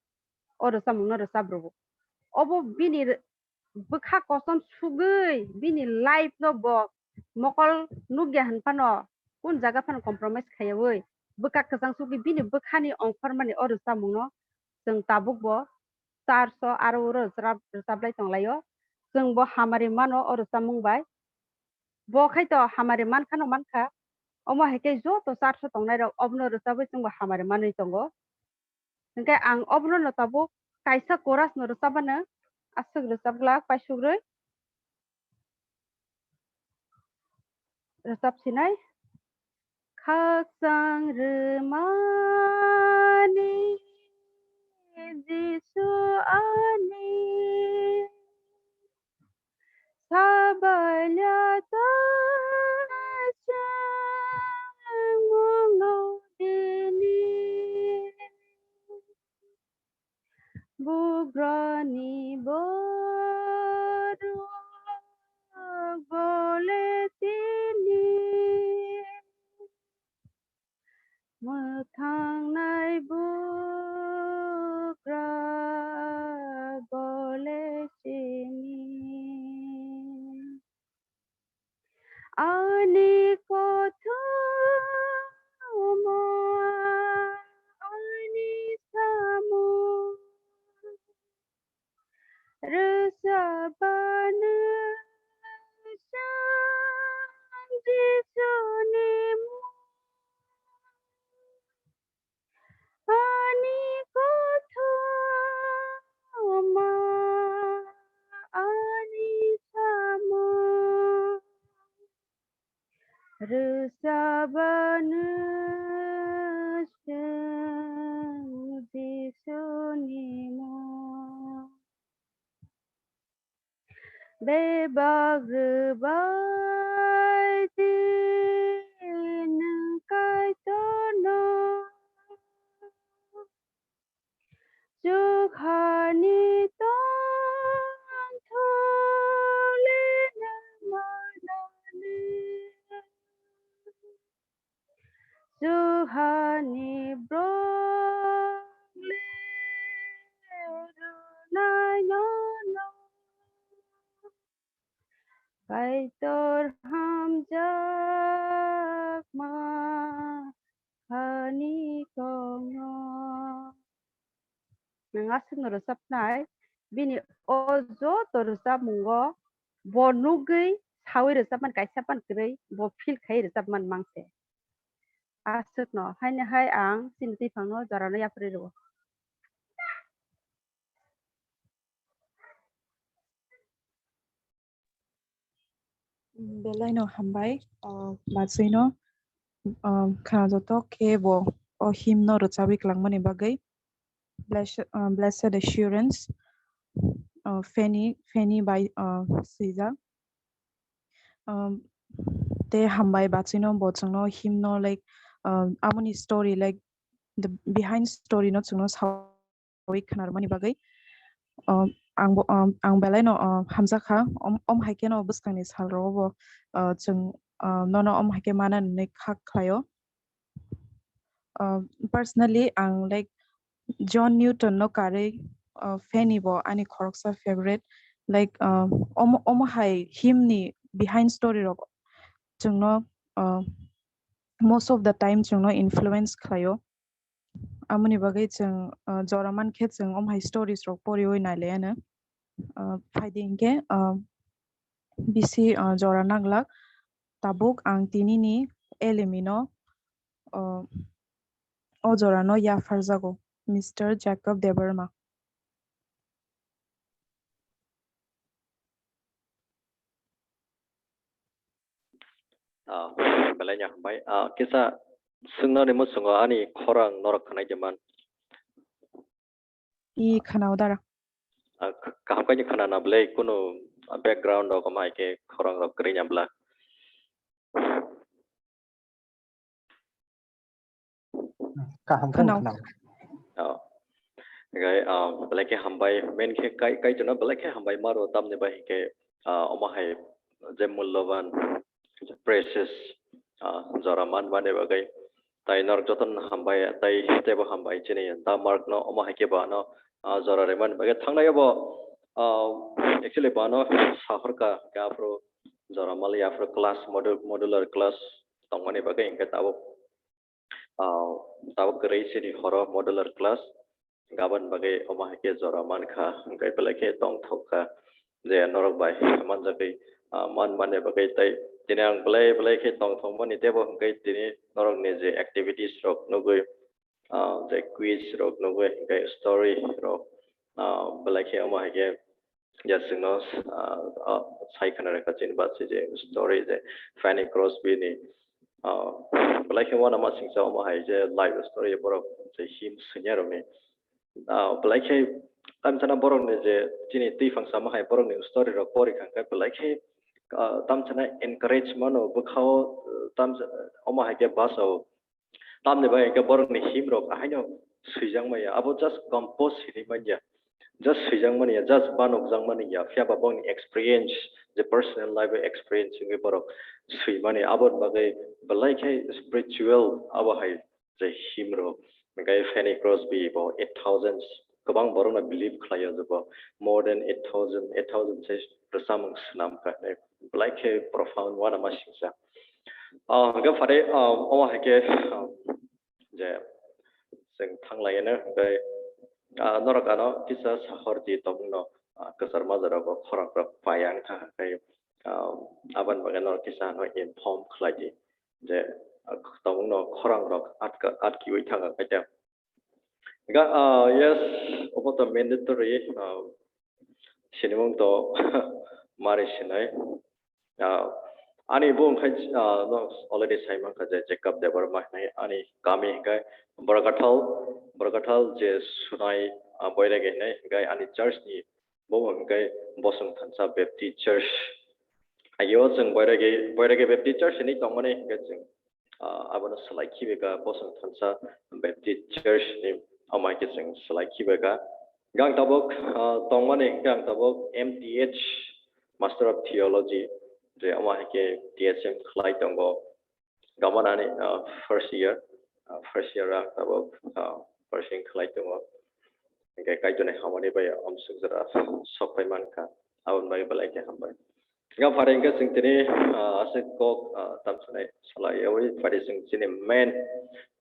O rwchapmung no rwchap rwo. Obo bini bwkha kosom sugwi bini life no bo mokol nukya hwn phano, kun jaga phano compromise khaiyaui bwkha kwchang sugwi bini bwkhani ongkhormani o rwchapmung no chwng tabuk bo church o aro uro rwchap, rwchaplai tonglaio. Chwng bo hamari mano o rwchapmung bai. Bo khai to hamari mankhano mankha. Omo hai khe joto church o tongnai rok obono rwchabwi chwngbo hamari manwi tongo. Hwnkhe ang obono no tabuk kaisa chorus no rwchapmano aswk rwchapglak paisukrwi. Rwchap sinai. Khakchang rwmani Jisu ani sabailya ta changmungno dini. Bugrani borok bole tini mwthangnai bugra bole chini. Ani kothoma, ani samung rwchapmano chwng Jisuni mung. Bebak rwbai di nwng Kaitorno. Chukhani tongthole nwng manani. Chuhani brok le rwnai nono. Kaitor hamjakma hani tongno. Nwng aswkno rwchapnai, bini o joto rwchapmungo bo nugwi sawi rwchapmani kaisa phano kwrwi, bo feel khai rwchapmani mangse. Aswkno haino hai ang chini twiphangno jorano yapharwi rwo. Belaino hambai, o, bachwino, o, khwnajoto khe bo o hymno rwchabwi kwlangmani bagwi. Blessed, uh, Blessed Assurance, uh, Fanny, Fanny by, uh, Swijak. Um, te hambai bachwino bo chwngno hymno, like, um, amoni story, like, the behind story no chwngno sawi khwnarwmani bagwi. Um, ang bo, um, ang belaino, um, hamjakha, om, om hai kheno bwskangni salrogo bo, uh, chwng, uh, nono om hai khe mana hwnwi kha khlaio. Uh, personally, ang, like, John Newton no karwi, uh, Fanny bo ani khoroksa favorite. Like, uh, omo, omo hai hymni behind story rok chwngno, uh, most of the time chwngno influence khlaio. Amoni bagwi chwng, uh, jora mankhe chwng omo hai stories rok poriwi nailaiyano. Uh, phaidi hinkhe, uh, bisi, uh, jora nanglak. Tabuk ang tinini elemino, uh, o jorano yapharjago, Mister Jacob Debbarma. Ah, belai no hambai. Ah, kisa swngnani muchungo ani khorang norok khwnai de man. I khwnao dara. Ah, k-, kaham khe khwnana belai kunu background rok omo hai khe khorang rok kwrwi ya bla. Kaham khe khwnao. Khwnao. Oh. Hingke, ah, belai khe hambai, main khe kai, kai jono belai khe hambai maro tamni bai hingke, ah, omo hai je mulloban, precious, ah, jora man mani bagwi. Tai norok jotono hambai, tai teibo hambai chini da Mark no omo hai khe bo ano, ah, jora rwmani bagwi. Thangnai bo, ah, actually bo ano sahorka hingke aphuru jora mali aphuru class modu-, modular class tongmani bagwi hingke tabuk, ah, tabuk kwrwi chini horo modular class. Gabon bagwi omo hai khe jora mankha, hwnkhe belai khe tongthok kha je norok bai manjagwi, ah, man mani bagwi tei tini ang belai belai khe tongthok mani teibo hwnkhe tini norokni je activities rok nugwi, ah, je quiz rok nugwi hwnkhe story rok, ah, belai khe omo hai khe ya chwngno, ah, ah, sai khna rwkha chini bachwi je story je Fanny Crosby ni, ah, belai khe uanama singcha omo hai je life story borok je him swngya rokni. Ah, belai khe tamchana borokni je chini twiphang sama hai borokni story rok pori kha khe belai khe, ah, tamchana encourage mano bwkhao, ah, tamcha-, omo hai khe bachao. Tamni bai hwnkhe borokni him rok ahaino swijak maya, abo just compose hinwi manya, just swijak mani ya, just banokjak mani ya, phiya ba bongni experience, je personal life experience wngwi borok swimani, aboni bagwi belai khe spiritual abo hai je him rok. Hwnkhe Fanny Crosby bo eight thousand kwbang borokno believe khlai o je bo more than eight thousand, eight thousand se rwchapmung swnam kha, belai khe profound uanama singcha. Ah, hwnkhe phare, ah, omo hai khe, ah, je chwng thang lai no, hwnkhe, ah, norok ano kisa sahor di tongmung no, ah, kwchar majra rok bo khorang rok pai ang kha, hwnkhe, ah, aboni bagwi norok kisa no inform khlai di je, ah, tongmung no khorang rok atka, atkiwi thang kha khe. Ga, ah, yes, obo to mandatory, ah, sinimung to mari sinai. Ah, ani bo wngkha, ah, no already sai mankha je Jacob Debbarma hinai, ani kami hwnkhe Borkathal, Borkathal je Sunai, ah, Boirege hinai, hwnkhe ani church ni Bo hwnkhe Bosong Thansa Baptist Church. Agio chwng Boiragi, Boiragi Baptist Church hinwi tongmani hwnkhe chwng, ah, abono swlai khibaikha Bosong Thansa Baptist Church ni, omo hai khe chwng swlai khibaikha. Gang tabuk, ah, tongmani hwnkhe ang tabuk M T H, Master of Theology, je omo hai khe T S M khlai tongo. Gamanani, ah, first year, ah, first year ang tabuk, ah, pursuing khlai tongo. Hingke Kaitorni hamani bai amsuk jora sokpai mankha. Aboni bagwi belai khe hambai. Hingke phari hingke chwng tini, ah, aswk kok, ah, tamsonai salai yawi phari chwng chini main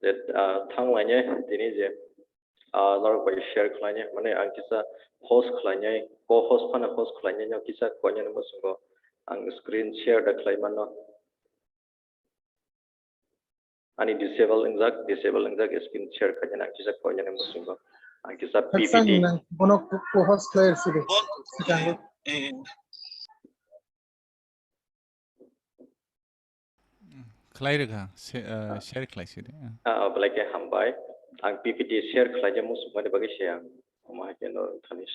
je, ah, thanglainai tini je, ah, norok bai share khlainai, mane ang kisa host khlainai, co-host phano host khlainai no kisa koinani muchungo ang screen share da khlai mano. Ani disable wngjak, disable wngjak screen share khaina ang kisa koinani muchungo. Ang kisa P P T. Bono co-host khlai sidi. Sikango. Khlai rwkha, se-, uh, share khlai sidi. Ah, belai khe hambai. Ang P P T share khlaina muchungmani bagwi se ang. Omo hai khe no thani.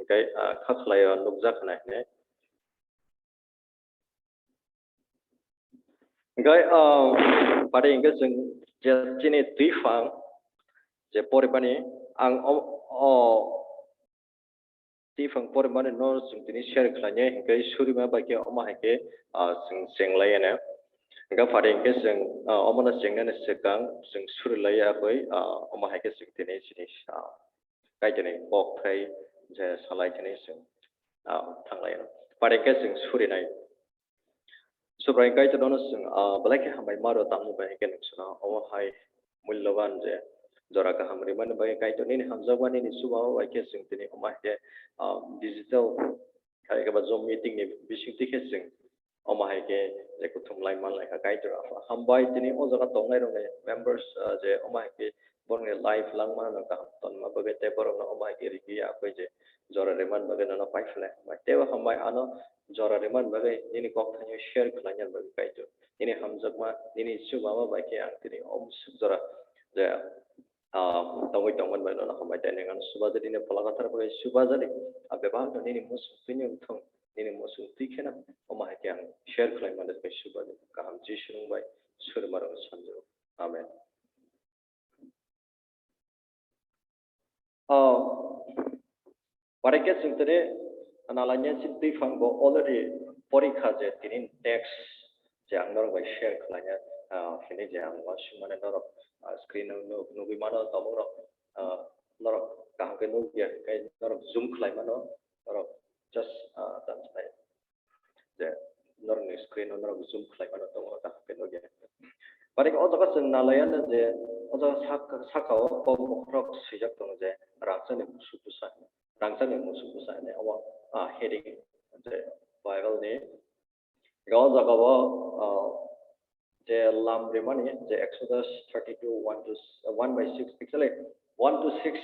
Hingke, ah, kha khlaio nukjak hwnai hwnwi. Hingke, ah, pari hingke chwng je chini twi phang je poribani ang o, o twi phang poribani no chwng tini share khlainai hingke surima bai khe omo hai khe, ah, chwng chenglai anw. Hingke pari hingke chwng, ah, omo no chengnani swkang chwng suri lai ya koi, ah, omo hai khe chwng tini chini, ah, Kaitorni kokthai je salai tini chwng, ah, thanglai anw. Pari hingke chwng surinai. Subraiyung Kaitor nono chwng, ah, belai khe hambai maro tamni bai hingke nwng chwngno omo hai mulloban je jora kaham rimani bai Kaitor nini hamjakma nini chubama bai khe chwng tini omo hai khe, ah, digital hai khe ba Zoom meeting ni bisingtwi khe chwng omo hai khe je kuthum lai man lai kha Kaitor Apha. Hambai tini o jaga tongnai rokni members, ah, je omo hai khe borokni life langma no kaham tonma bagwi tei borokno omo hai khe rikwi ya khe je jora rimani bagwi nono paiphlai hambai. Teibo hambai ano jora rimani bagwi nini kokthaino share khlaina bagwi Kaitor. Nini hamjakma, nini chubama bai khe ang tini o bwswk jora je, ah, tongwi tongmani bai nono hambai tei nini ano subajadi nini pholakathar bai subajadi. A bebakno nini muchung twi wngthung, nini muchung twi kheno omo hai khe ang share khlai mano bai subajadi. Kaham Jisu nwng bai surimarokno sanjao. Amen. Oh, pare khe chwng tini nalanya chini twi phang bo already porikha je tini text je ang norok bai share khlaina, ah, hini je ang uansukmani norok, ah, screen o nuk-, nugwi mano tabuk rok, ah, norok kaham khe nukya khe norok zoom khlai mano norok just, ah, tamo khlai. Je norokni screen o norok zoom khlai mano tongo, kaham khe nukya. Pare khe o jaga chwng nalaiya na je o jaga sak-, saka o kok bokhorok swijak tongo je rangchakni musuk bwsa, rangchakni musuk bwsa hinwi omo, ah, heading je Bible ni. Ega o jaga o, ah, je lam rimani je Exodus thirty-two, one to, one by six, actually, one to six.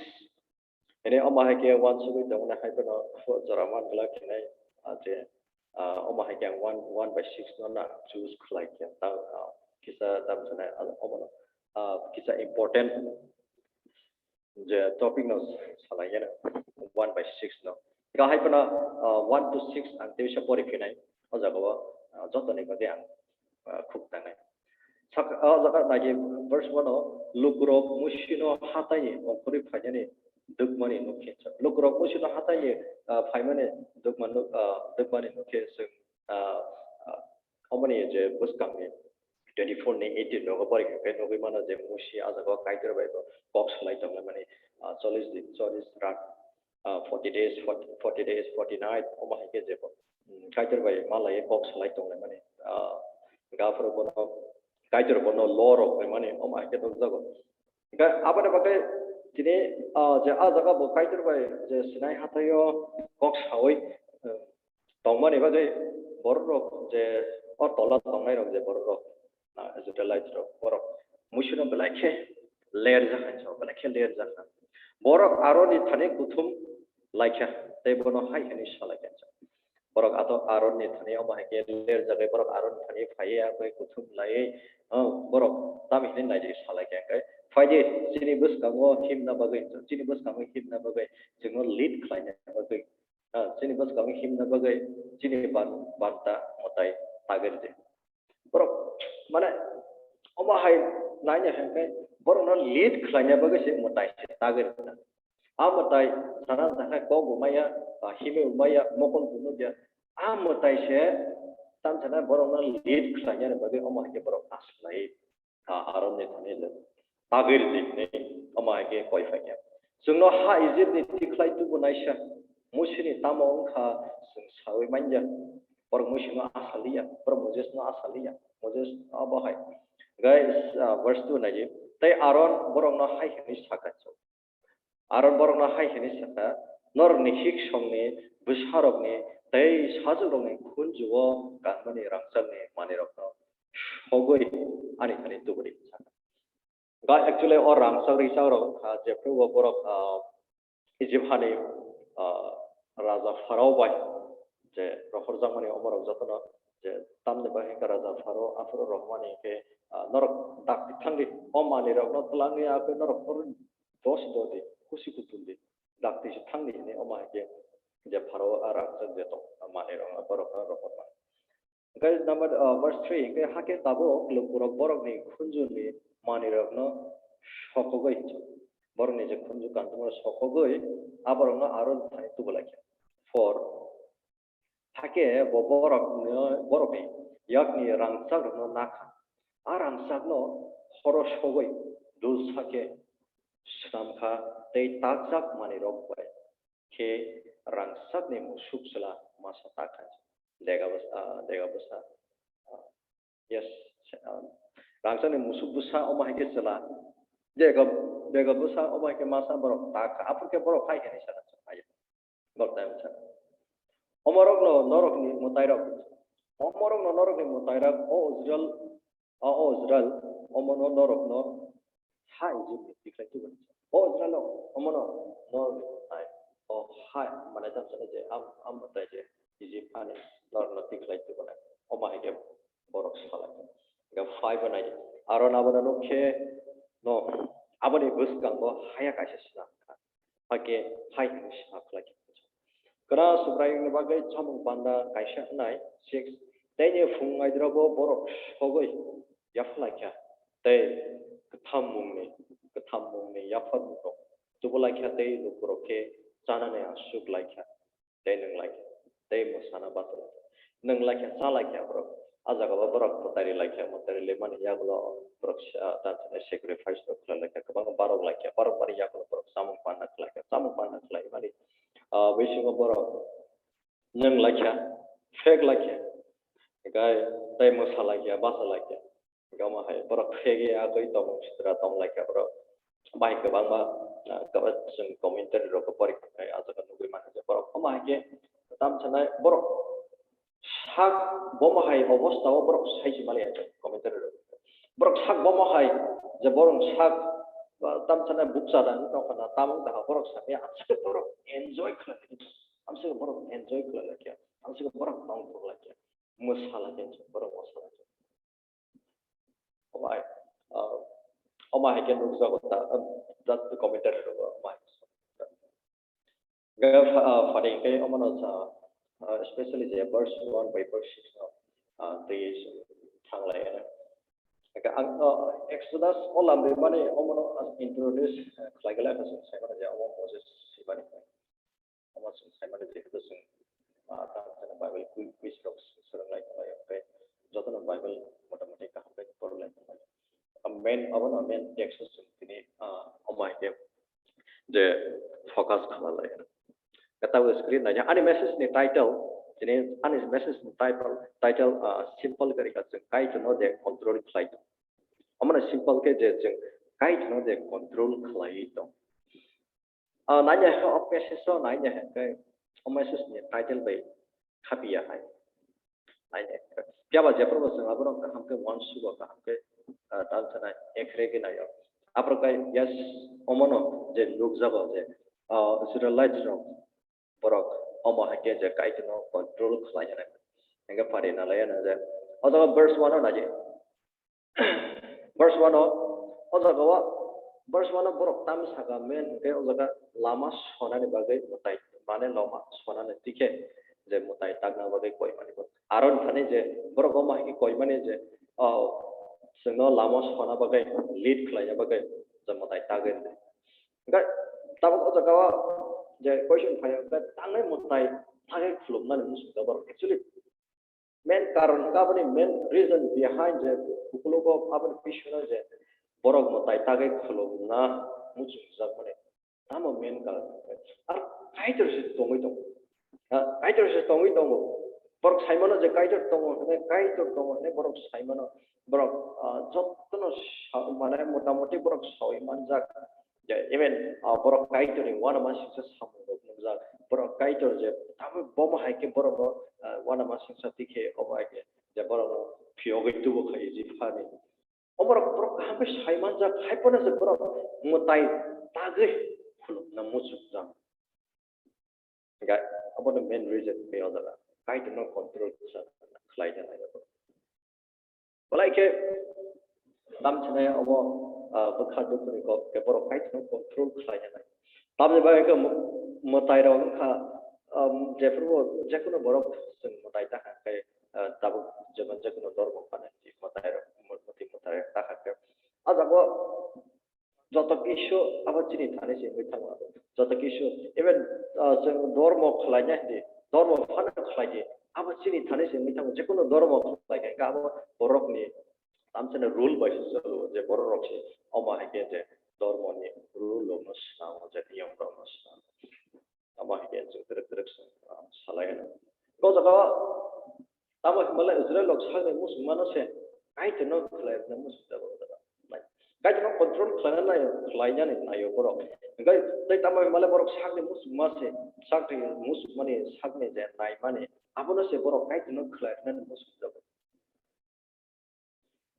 Hini omo hai khe uansugwi tongmani hai phano jora man glak hinai, ah, je, ah, omo hai khe ang one, one by six no na choose khlai khe. Ta, ah, kisa tam sanai, ah, omo no, ah, kisa important je topic no salai gana one by six no. Ega hai phano, ah, one to six ang tei bisa pori phinai. O jaga o, ah, jotoni bagwi ang, ah, khuk tangnai. Sak-, o jaga nai verse one o, lukurok Musino hatai ongkhorwi phainani dukmani nukhe. Lukurok Musino hatai, ah, phaimani dukman nuk-, ah, dukmani nukhe chwng, ah, ah, omoni je bwskangni twenty-four ni eighteen nogo pori khe nugwi mano je Musi a jaga o Kaitor bai bo kok salai tonglaimani, ah, chollish din, chollish rat, ah, forty days, forty, forty days, forty night, omo hai khe je bo, mm, Kaitor bai malaiwi kok salai tonglaimani, ah, gaphuru bono Kaitor bono law rok rimani omo hai khe nukjago. Hingkhe aboni bagwi tini, ah, je a jaga bo Kaitor bai je Sinai hathaio kok saui, eh, tongmani bagwi borok rok je o tola tongnai rok je borok rok, ah, Israelite rok, borok Musino belai khe ler jakha, belai khe ler jakha. Borok Aroni thani kuthum laikha, tei bono hai hwnwi sa laikha. Borok ato Aronni thani omo hai khe lerjagwi borok Aronni thani phaiwi abo kuthum laiwi, ah, borok tamo hinwi naidi salai khe hwnkhe, "Phaidi, chini bwskango himna bagwi, chini bwskango himna bagwi, chwngno lead khlaina bagwi, ah, chini bwskango himna bagwi chini ban-, banta mwtai tagwi rwdi." Borok, mane, omo hai naina hwnkhe borokno lead khlaina bagwi se mwtai se tagwi rwkha. A mwtai sana sana kok bo maya, ah, himwi bo maya, mokol bo nukya. A mwtai se tamo sana borokno lead khlaina bagwi omo hai khe borok aslai, ah, Aronni thani le tagwi rwdi hinwi omo hai khe koi phaikha. Chwngno ha Ijipni tikhlai tubunaisa Musini tamo wngkha chwng saui manya. Borok Musino asaliya, borok Mosesno asaliya. Moses abo hai. Guys, ah, verse two naidi. Tei Aron borokno hai hwnwi sakha, Aron borokno hai hwnwi sakha, "Norokni hiksongni bwsarokni tei sajukrokni khunju-o kanmani rangchakni manwirokno sogwi ani thani tubudi," sakha. Ga actually o rangchak rwchak rok wngkha, jephru o borok, ah, Ijip hani, ah, raja Pharaoh bai je rohorjakmani omorok jotono je tamni bagwi hwnkhe raja Pharaoh aphuru rohormani hwnkhe, ah, norok dakti thangdi, o manwirokno twlangwi akhe norok phuru dos dodi, kusi kutul di, dakti se thangdi hinwi omo hai khe je Pharaoh a rangchak je tong, a manwirok borokno rohormani. Hwnkhe number, ah, verse three, hwnkhe hakhe tabuk lukurok borokni khunjuni manwirokno sokogwi, borokni je khunju kanthumano sokogwi, aborokno Aron thani tubulaikha. Four, hakhe bo borokno, borokni yakni rangchakrokno nakha. A rangchakno horo sogwi dulsa khe swnamkha tei takjak manwirok bai khe rangchakni musuk chwla masa ta kha. Dega bwsa, ah, dega bwsa, ah, yes, ah, rangchakni musuk bwsa omo hai khe chwla. Dega, dega bwsa omo hai khe masa borok ta kha. Aphuru khe borok hai hwnwi sana chwng hai. Borok tai bwsa. Omorokno norokni mwtairok. Omorokno norokni mwtairok o Israel O, o Israel, omono norokno ha Ijipni tikhlai tubunai. O Israel, omono norokni mwtai. O ha, mane tamo sano je, am, am mwtai je, Ijip hani norokno tikhlai tubunai. Omo hai khe borok salai. Ga five o nai. Aro abono nuk khe no, aboni bwskango haya kaisa swnam kha. Hakhe hai hwnwi sa khlai kha, Kwna Subraiyungni bagwi chamung panda kaisa wngnai. Six, teini phung aidrobo borok sogwi yapha lai kha, tei kwtham mungni, kwtham mungni yapharmungrok tubu lai kha, tei lukurok khe chanani aswk lai kha, tei nwng lai kha, tei mwsana bacha lai kha. Nwng lai kha, cha lai kha borok. A jaga o borok mwtai ri lai kha, mwtai ri lai mani yagulo borok sa-, ta-, sacrifice rok khlai lai kha, kwbangma barok lai kha, barok mani yagulo borok chamung panda khlai kha, chamung panda khlai mani, ah, bisingo borok nwng lai kha, phek lai kha, tei, tei mwsa lai kha, bacha lai kha. Omo hai borok phegwi agwi tongmung sitra tong lai kha borok. Bai kwbangma, ah, kwbang chwng commentary rok pori kha, ah, jaga nugwi mano je borok. Omo hai khe tam sanai borok sak bomo hai obostha o borok sai se mali commentary rok. Borok sak bomo hai je borok sak, ah, tam sanai bukcha da wngwi tong kha na, tamung da borok sakya, amswk borok enjoy khlai, amswk borok enjoy khlai lai kha, amswk borok tong thok lai kha, mwsa lai kha, borok mwsa lai kha. Omo hai, ah, omo hai khe nukjago ta, ah, just commentary rok omo hai. Ga pha-, ah, phani khe omo no sa, ah, especially je verse one by verse six no, ah, twi thang lai ano. Ga ang, ah, Exodus o lam ri mani omo no introduce, ah, khlai gala ka sai mani je omo Moses si mani. Omo chwng sai mano, jehetu chwng, ah, tamo jani Bible qui-, quiz rok swrwng lai tonglai, hwnkhe jotono Bible motamoti kaham khe porlai tonglai. Ah, main, abono main text o chwng tini, ah, omo hai khe je focus khala lai. Khe tabuk screen naina, ani message ni title, tini ani message ni title, title, ah, simple khe rikha, chwng Kaitorno je control khlai tong. Omono simple khe je chwng Kaitorno je control khlaiwi tong. Ah, naina hai o passage o naina hai khe o message ni title bai khapiya hai. Naina hai khe. Phiya ba jephru bo chwng abono kaham khe uansugo, kaham khe, ah, tamo sana ekre khe naio. Aphuru khe yes, omono je nukjago je, ah, Israelites rok borok Omo hai khe je Kaitorno control khlai nai. Hingke pari na lai ya na je. O jaga verse one o naidi. Verse one o, o jaga o, verse one o borok tam saka men hingke o jaga lama sonani bagwi mwtai, mane lama sonani tikhe je mwtai takna bagwi koi mani bo. Aro thani je borok omo hai khe koi mani je, o, chwngno lama sona bagwi, lead khlaina bagwi je mwtai tagwi. Hingke tabuk o jaga o je question phai hingke tangnai mwtai tagwi khulumnani muchung jago borok. Actually, main karon, aboni main reason behind je, ukulogo aboni pisono je borok mwtai tagwi khulumna muchungjakmani. Tamo main karon. Ar Kaitor se tongwi tongo. Ha, Kaitor se tongwi tongo. Borok saimano je Kaitor tongo hwnwi, Kaitor tongo hwnwi borok saimano. Borok, ah, jotono sa-, mane motamoti borok sawi manjak. Je, even, ah, borok Kaitorni uanama singsa samung rok nukjak. Borok Kaitor je, tamo bomo hai khe borokno, ah, uanama singsa tikhe omo hai khe je borokno phiyogwi tubu kha Ijiphani. Omorok borok kaham khe sai manjak, hai phano je borok mwtai tagwi khulumna muchungjak. Hingkhe abono main reason khe o jaga Kaitorno control khlaina nai. Belai khe tam sinai obo, ah, bwkha dukhuni kok khe borok Kaitorno control khlaina nai. Tamni bagwi khe mo-, mwtairok wngkha, um, jephuru jekunu borok chwng mwtai ta kha khe, ah, tabuk jemon jekunu dormo phano mwtairok, mwtai mwtairok ta kha khe. O jaga o joto kisu abo chini thani se wngwi thango. Joto kisu, even, ah, chwng dormo khlaina hindi, dormo phano khlai di, abo chini thani se wngwi thango. Jekunu dormo khlai kha, abo borokni tamsani rule bai se cholo, je borok rok se omo hai khe je dormoni rule rok no swnamo, je niyom rok no swnamo. Abo hai khe chwng twrwk twrwk se, ah, salai hwno. O jaga o tamo hinmale Israel rok sakni muchungmano se Kaitorno khlai rwna muchungjago o jaga. Kaitorno control khlaina nai, khlainani naio borok. Hingkhe tei tamo hinmale borok sakni muchungma se, sakni muchungmani sakni je naimani, abono se borok Kaitorno khlai rwnani muchungjago.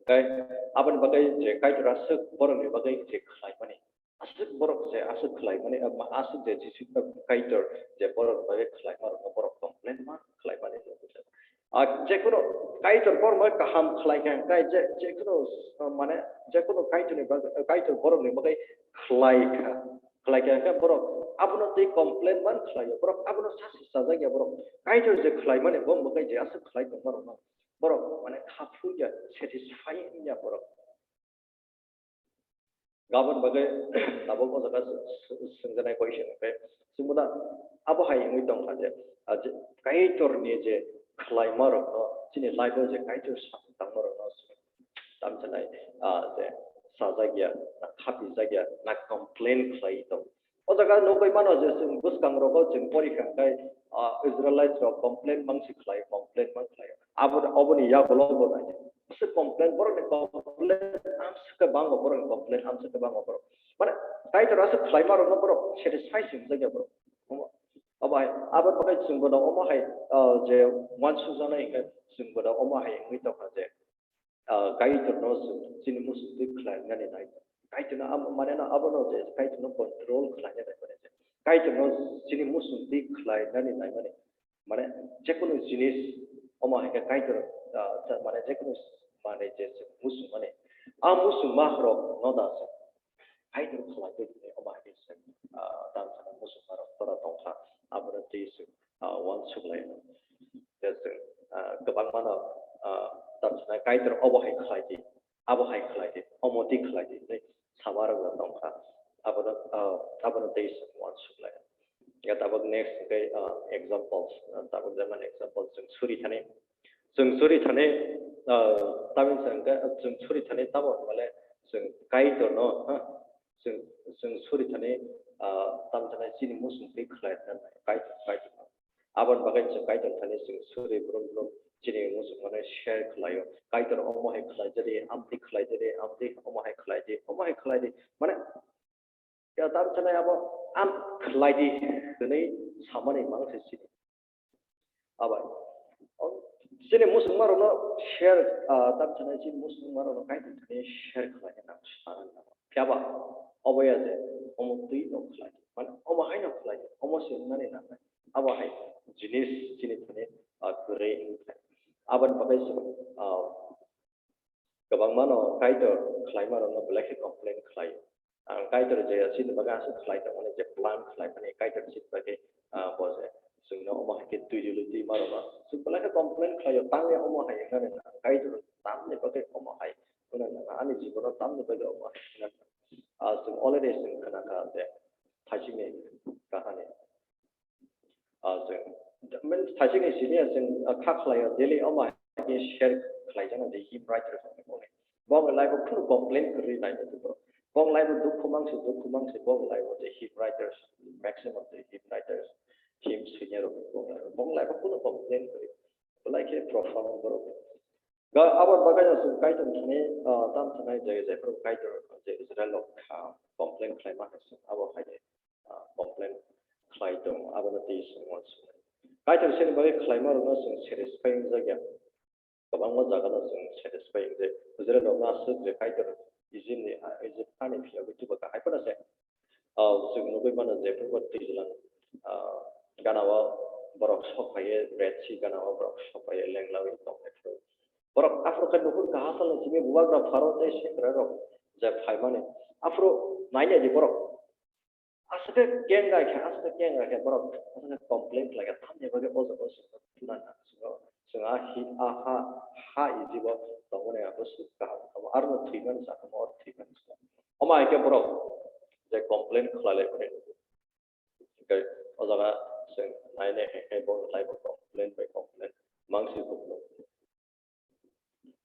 Hingkhe aboni bagwi je Kaitor aswk borokni bagwi je khlaimani, aswk borok je aswk khlaimani, aswk je Jisu Kaitor je borokni bagwi khlaima rokno borok complain ma khlaimani. Ah, jekunu Kaitor borokno kaham khlai kha, hingkhe je, jekunu, ah, mane, jekunu Kaitorni bagwi, Kaitor borokni bagwi khlai kha, khlai kha, hingkhe borok abono tei complain man khlaio, borok abono sasi sajak ya borok. Kaitor je khlaimani bo bagwi je aswk khlai tongma rokno borok mane kha phuru ya, satisfy wng ya borok. Gabon bagwi tabuk o jaga s-, s-, swngjaknai question hwnkhe, chwngbo da abo hai wngwi tongkha je, ah, je Kaitorni je khlaima rokno, chini life o je Kaitor samung tangma rokno chwng tamchanai, ah, je sajak ya, na khapijak ya, na complain khlai tong. O jaga nugwi mano je chwng bwskang rogo chwng pori kha khe, ah, Israelites rok complain mangsi khlai, complain mang khlai. Abo, oboni yagulo bo nai. Aswk complain, borokni complain amswk khe bango, borokni complain amswk khe bango borok. Mane, Kaitor aswk khlaima rokno borok satisfy se wngjakya borok. Omo, obo hai, abo bagwi chwng bono omo hai, ah, je uansukjaknai hwnkhe chwng bono omo hai wngwi tongkha je, ah, Kaitorno chwng chini muchungtwi khlainani nai. Kaitorno amo, mane no abono je Kaitorno control khlaina nai mane je. Kaitorno chini muchungtwi khlainani nai mane. Mane, jekunu jinis, omo hai khe Kaitor, ah, ta-, mane, jekunu, mane, je chwng muchung, mane, a muchungma rok no da chwng Kaitor khlai twi hwnwi, omo hai khe chwng, ah, tamsani muchungma rok tora tong kha, abono twi chwng, ah, uansuk lai. Je chwng, ah, kwbangma no, ah, tamsani Kaitor obo hai khlai di, abo hai khlai di, omo twi khlai di hwnwi sama rok tong kha, abono, ah, abono twi chwng uansuk lai. Ya, tabuk next hwnkhe, ah, examples. Ah, tabuk jemon examples chwng suri thani. Chwng suri thani, ah, tamni hwnkhe, ah, chwng suri thani tamo hwnmale chwng Kaitorno, ha? Chwng, chwng suri thani, ah, tam thani chini muchungtwi khlai thani Kaitor, Kaitorno. Aboni bagwi chwng Kaitor thani chwng suri brum brum chini muchungmano share khlaio. Kaitor omo hai khlai jadi, amtwi khlai jadi, amtwi omo hai khlai di, omo hai khlai di. Mane, ya, tam sanai abo, "Ang khlai di," hwnwi samani mang se sini. Abai. O, chini muchungma rokno share, ah, tam sanai chini muchungma rokno Kaitor thani share khlai nang sana nang. Phiya ba, obo ya je, omo twi no khlai di. Mane, omo hai no khlai di. Omo se wngnani nang nai. Abo hai, jinis chini thani, ah, kwrwi wngkha. Aboni bagwi chwng, ah, kwbangmano Kaitor khlaima rokno belai khe complain khlai. Ang Kaitor je chini bagwi aswk khlai tongmani je plan khlai mani Kaitor chini bagwi, ah, bo je chwngno omo hai khe twi rwlwi twi ma rwma. Chwng belai khe complain khlaio, tangya omo hai wngnani na, Kaitor tamni bagwi omo hai wngnani na, ani jibono tamni bagwi omo hai wngnani na. Ah, chwng already chwng khna kha je thaichini kahani. Ah, chwng, men, thaichini sini chwng, ah, kha khlaio, daily omo hai khe share khlai jana je hymn writer rok ni boni. Bong lai bo khunu complain kwrwi nai bo. Bong lai bo dukhu mangsi, dukhu mangsi bong lai bo je hymn writers, maximum je hymn writers, hymn swinya rok bong lai bo, bong lai bo khunu complain kwrwi. Belai khe profound borok. Ga abo bagwi no chwng Kaitor thani, ah, tam thanai je, jephru Kaitor je Israel rok kha complain khlai ma hai chwng abo hai de. Ah, complain khlai tong, abono tei chwng uansuknai. Kaitor chini bagwi khlaima rokno chwng satisfy wngjak ya. Kwbangma jagano chwng satisfy wngjak. Israel rokno aswk je Kaitor Egypt ni, ah, Egypt hani phiyogwi tubu kahai phano se. Ah, chwng nugwi mano je phuru twijlang, ah, ganao borok sok phaiwi Red Sea ganao borok sok phaiwi lenglawi tongnaikhe. Borok aphuru khe nuhur kaham salni simi bubagra Pharaoh tei sekhra rok je phaimani. Aphuru nainai di borok. Aswk khe keng gai khe, aswk khe keng gai khe borok aswk khe complain khlai khe, tamni bagwi o jaga o chwng thuna na chwng, chwng a hi, a ha, ha Egypt o tongmani abo swk kaham, abo arno thwimani sa, abo or thwimani sa. Omo hai khe borok je complain khlai lai mani. Hwnkhe o jaga chwng nainai khe, khe bo lai bo complain bai complain mangsi bo.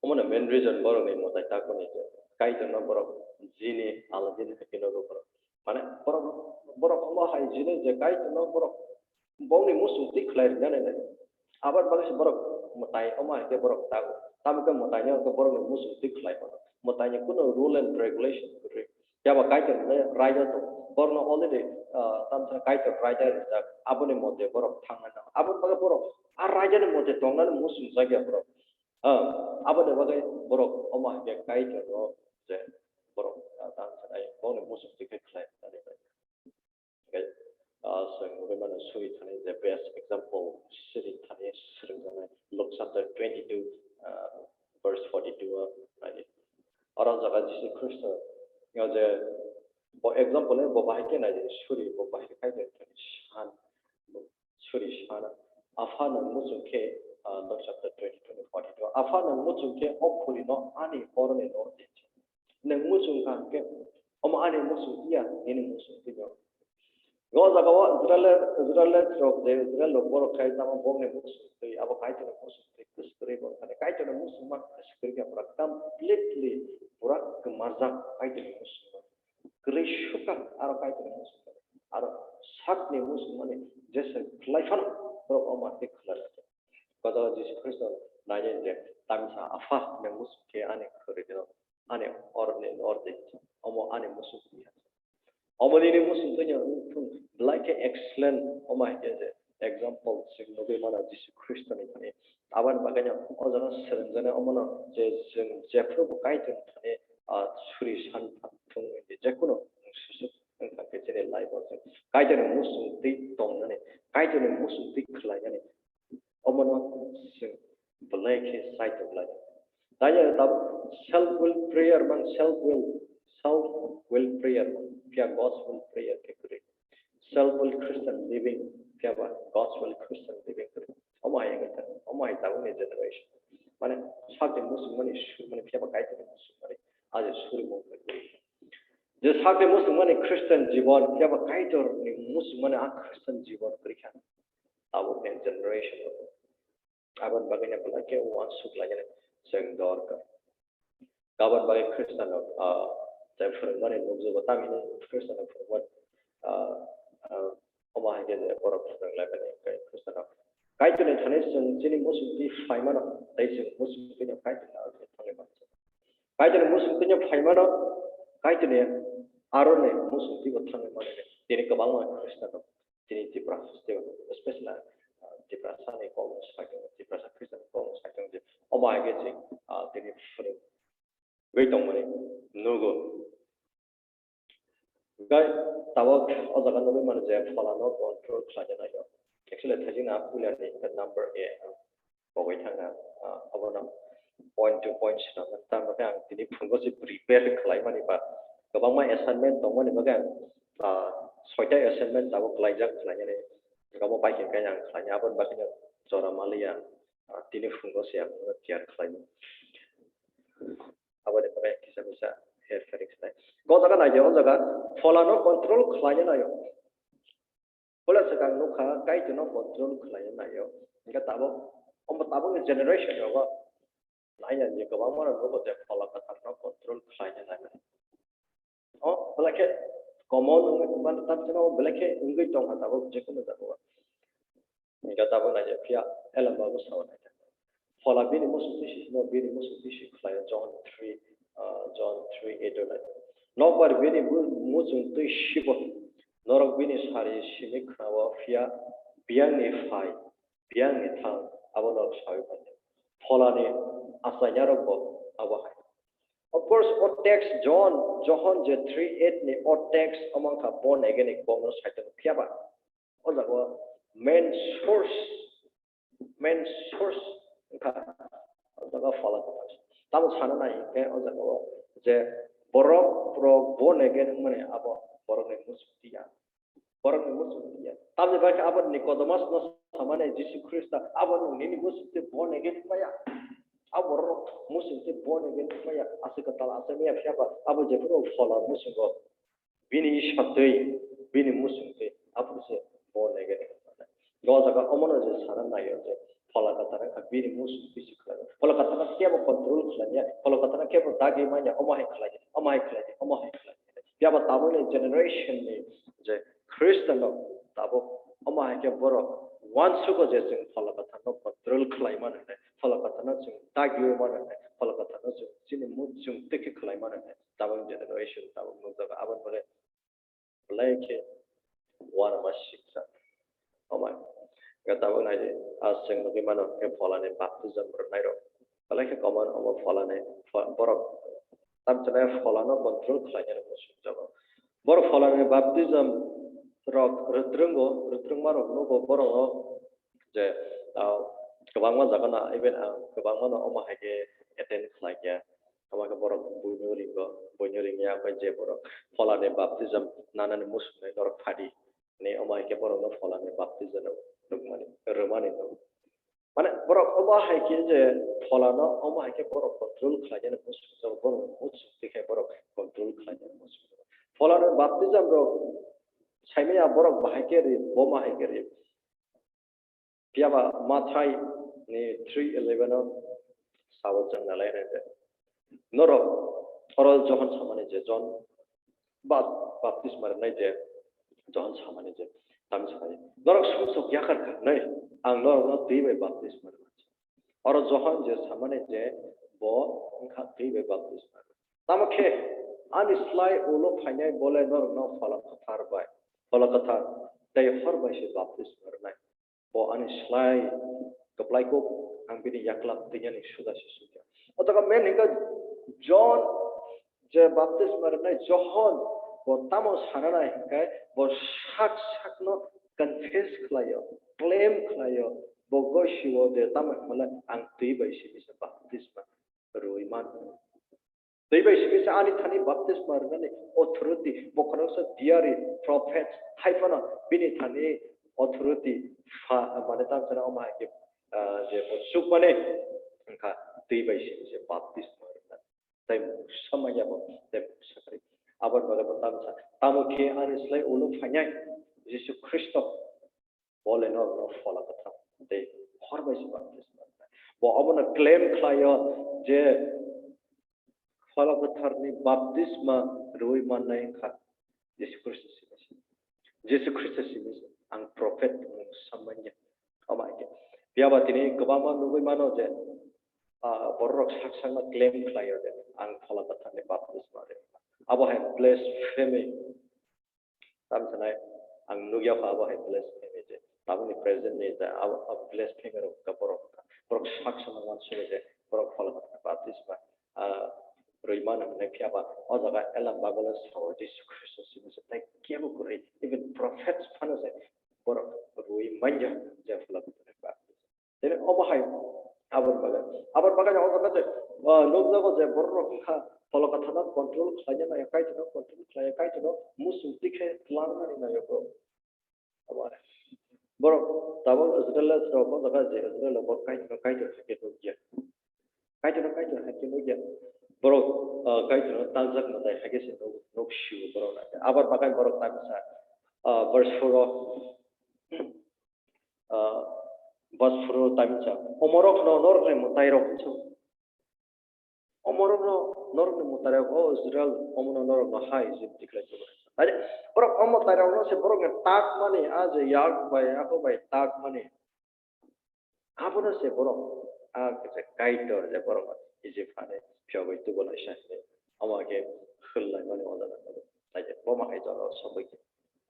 Omo no main reason borok ni mwtai takmani je Kaitor no borok jini alagini hai khe nogo borok. Mane borok, borok omo hai jini je Kaitor no borok bongni muchung twi khlai rwna nai nai. Aboni bagwi se borok mwtai omo hai khe borok tago. Tamo khe mwtai no khe borok ni muchung twi khlai mano. Mwtai ni kuno rule and regulation kwrwi. Phiya ba Kaitor ni raida tong. Borok no already, ah, tamo khe Kaitor raida rijak. Aboni mote borok thangna nang. Aboni bagwi borok a raida ni mote tongnani muchung jak ya borok. Ah, aboni bagwi borok omo hai khe Kaitor no je borok, ah, tamo khe borok ni muchung twi khe khlai. Hwnkhe, ah, chwng nugwi mano suri thani je best example suri thani swrwngjaknai Luke chapter twenty-two, ah, verse forty-two o naidi. Oro jaga Jisu Khristo, o je bo example bo bahai khe naidi suri, bo bahai khe kaitor thani san, suri sana. Apha nwng muchung khe, ah, Luke chapter twenty-two, forty-two. Apha nwng muchung khe o khuri no ani oroni no di. Nwng muchung kha hwnkhe, omo ani muchung ya, nini muchung twi no. O jaga o Israel, Israel rok je Israel rok borok khai tamo bokni muchung twi, abo Kaitorni muchung twi kwswkrwi bo thani. Kaitorni muchung ma kwswkrwi khe pura completely pura kwmarjak Kaitorni muchung. Kwrwi sukha aro Kaitorni muchung. Aro sakni muchung mani jesa khlai phano borok omo twi khlai. Kotor Jisu Khristo nainai je tamisa Apha nwng muchung khe ani khuri dino. Ani orni ordi, omo ani muchung twi ha. Omo nini muchung twi no wng thung, belai khe excellent, omo hai khe je example chwng nugwi mano Jisu Khristo ni thani. Aboni bagwi no o jaga swrwngjaknai omo no je chwng jephru bo Kaitor ni thani, ah, suri san thung, je kunu susuk wng kha khe chini life o chwng Kaitor ni muchung twi tongnani, Kaitor ni muchung twi khlainani. Omono chwng belai khe sai tonglai. Tanya tabuk self will prayer mang self will, self will prayer mang, phiya God's will prayer khe kwrwi. Self will Christian living, phiya ba God's will Christian living kwrwi. Omo hai wngkha, omo hai tabukni generation. Mane sakni muchung mani sur mani phiya ba Kaitorni muchung mani aje suri mung kwrwi. Je sakni muchung mani Christian jibon, phiya ba Kaitorni muchung mani a Christian jibon kwrwi kha. Tabukni generation. Aboni bagwi no belai khe uansuk lainani chwng dorkar. Aboni bagwi Khristianrok, ah, je phwrwngmani nukjago, tamni Khristianrok phwrwngmani, ah, ah, omo hai khe je borok phwrwng lai mani, hwnkhe Khristianrok Kaitorni thani chwng chini muchung twi phai mano, tei chwng muchung twi no Kaitorni aro thangwi mano. Kaitorni muchung twi no phai mano, Kaitorni aroni muchung twi bo thangwi mano. Tini kwbangma Khristianrok Tini Tipra festival, especially, ah, Tiprasa ni kok sai tongo, Tiprasa Christian kok sai tongo je, omo hai khe chwng, ah, tini phwrwngwi tongmani nugo. Hwnkhe tabuk o jaga nugwi mano je pholano control khlai nai. Actually, thaijina puila ni number A ang pogwi thangna, ah, abono point to point swnamna. Tamokhe ang tini phungo se prepare khlaimani ba kwbangma assignment tongmani bagwi ang, ah, soita assignment tabuk khlaijak khlainani. Omo bai khe ang khlainai, aboni bagwi jora maliya, ah, tini phungo se ang tiyar khlainai. Aboni bagwi kisa misa her feri khlai. Go jaga naidi, o jaga pholano control khlaina naio. Phola swkang nukha, Kaitorno control khlaina naio. Hingkhe tabuk, omo tabukni generation rogo naiya je kwbangma rok nugo je phola kwtharno control khlaina naio. O belai khe common wngwi tongma, tamsano belai khe wngwi tongkha tabuk jekunu jaga o. Hingkhe tabuk naidi phiya Ellen babu sao naidi. Phola bini muchungtwi sisino, bini muchungtwi si khlaio, John three, ah, John three eight o nai. Nokbar bini bu-, muchungtwi sibo, norok bini sari simi khwnao, phiya biyangni phai, biyangni thang, abo norok saui manya. Pholani achainarokbo abo hai. Of course, o text John, Johon je three eight ni o text omo wngkha born again ni kokno saitok phiya ba. O jaga o main source, main source wngkha o jaga o phola kwthar. Tamo sana nai hwnkhe o jaga o je borok rok born again wngmani abo borokni muchungtwi ya. Borokni muchungtwi ya. Tamni bagwi khe abo Nicodemus no samani Jisu Khrista abo nwng nini muchungtwi born again wngmaya. Abo borok muchungtwi born again wngmaya. Aswk kwtal aswk maya phiya ba abo jephuru phola muchungo. Bini satwi, bini muchungtwi, aphuru se born again wngkha. O jaga omono je sana naio je phola kwthar wngkha bini muchungtwi se khlai. Phola kwthar kebo control khlaiya, phola kwthar kebo dagi manya, omo hai khlai, omo hai khlai, omo hai khlai. Phiya ba tabukni generation ni je Christian rok tabuk omo hai khe borok uansugo je chwng phola kwthar no control khlai mano hinwi, phola kwthar no chwng dagi mano hinwi, phola kwthar no chwng chini muchungtwi khe khlai mano hinwi. Tabuk generation tabuk nukjago. Aboni bagwi belai khe uanama siksa. Omo wngkha tabuk naidi, ah, chwng nugwi mano khe pholani baptism rwnairok. Belai khe common omo pholani pho-, borok tamchwnai pholano control khlainani muchungjago. Borok pholani baptism rok rwtrwngo, rwtrwngma rok nugo borok rok je, ah, kwbangma jaga no, even ang kwbangma no omo hai khe attend khlai kha. Omo khe borok buino ringo, buino ringya bai je borok pholani baptism nanani muchungnai norok phadi. Ni omo hai khe borokno pholani baptism rwmani, rwmani no. Mane borok omo hai khe je pholano omo hai khe borok control khlainani muchungo, borok muchung twi khe borok control khlainani muchungo. Pholani baptism rok saimaya borok bahai khe ri, bo ma hai khe ri. Phiya ba Mathai ni three eleven o sao chwng nalai rw de. Norok oro Johon samani je John ba-, baptisma rwnai je Johon samani je tamo sanai. Norok sumsok yakar kha nai ang norokno twi bai baptisma rwnai. Oro Johon je samani je bo wngkha twi bai baptisma rwnai. Tamo khe ani slai ulo phainai bole norokno phola kwthar bai, phola kwthar tei hor bai se baptisma rwnai. Bo ani slai kwplai kuk, ang bini yakla twinani suda se sukya. O jaga men hingka John je baptisma rwnai Johon, bo tamo sananai hingkai bo sak sakno confess khlaio, claim khlaio, bo gosio de tamo hwnmale ang twi bai simi se baptisma rwi man. Twi bai simi se ani thani baptisma rwnani authority, bokhoroksa diary, prophets, hai phano bini thani authority pha, mane tamo sana omo hai khe, ah, je bo chukmani wngkha twi bai simi se baptisma rwnani. Tai mungsa manya bo, tai mungsa kari. Aboni bagwi bo tamo sa, tamo khe ani slai ulo phainai Jisu Khristo. Bo le norokno phola kwthar tei hor bai se baptisma rwnai. Bo obono claim khlaio je phola kwtharni baptisma rwui mannai wngkha Jisu Khristo simi se. Jisu Khristo simi se ang prophet mungsa manya. Omo hai khe phiya ba tini kwbangma nugui mano je, ah, bororok sak sakno claim khlaio je ang phola kwtharni baptisma rwui mannai. Abo hai blasphemy. Tamo sanai, ang nukya kha abo hai blasphemy je. Tabukni present ni je abo, abo blasphemy rok ka borok ka. Borok sak sama uansukya je borok phola kwthar baptisma, ah, rwi mano hinwi phiya ba o jaga Ellen Bible o sao Jisu Khristo simi se tai kebo kwrwi, even prophets phano se borok rwi tongwi manya, je phola khatunai ba. Tini omo hai aboni bagwi, aboni bagwi o jaga je, ah, nukjago je borok rok wngkha phola khatunai control khlaina nai, Kaitorno control khlai, Kaitorno muchung tikhe twlangmani nai borok. Abo are. Borok tabuk Israel rok o jaga je Israel rok borok Kaitorno Kaitor hai khe nukya. Kaitorno Kaitor hai khe nukya. Borok, ah, Kaitorno taljak mwtai hai khe se nuk, nuk sio borok. Aboni bagwi borok tamisa, ah, verse four o, ah, verse four o tamisa. Omorokno norokni mwtairok hinwi Omorokno norokni mwtairok, o Israel, omono norokno hai Egypt tikhlai tubunai. Hai, borok omo mwtairokno se borokni takmani, a je yak bai, ako bai takmani. Abono se borok, a kisa Kaitor je borok Egypt hani phiyogwi tubunai sa hinwi. Omo khe khwlaimani o jaga. Hai je, bo ma hai jora sobwi khe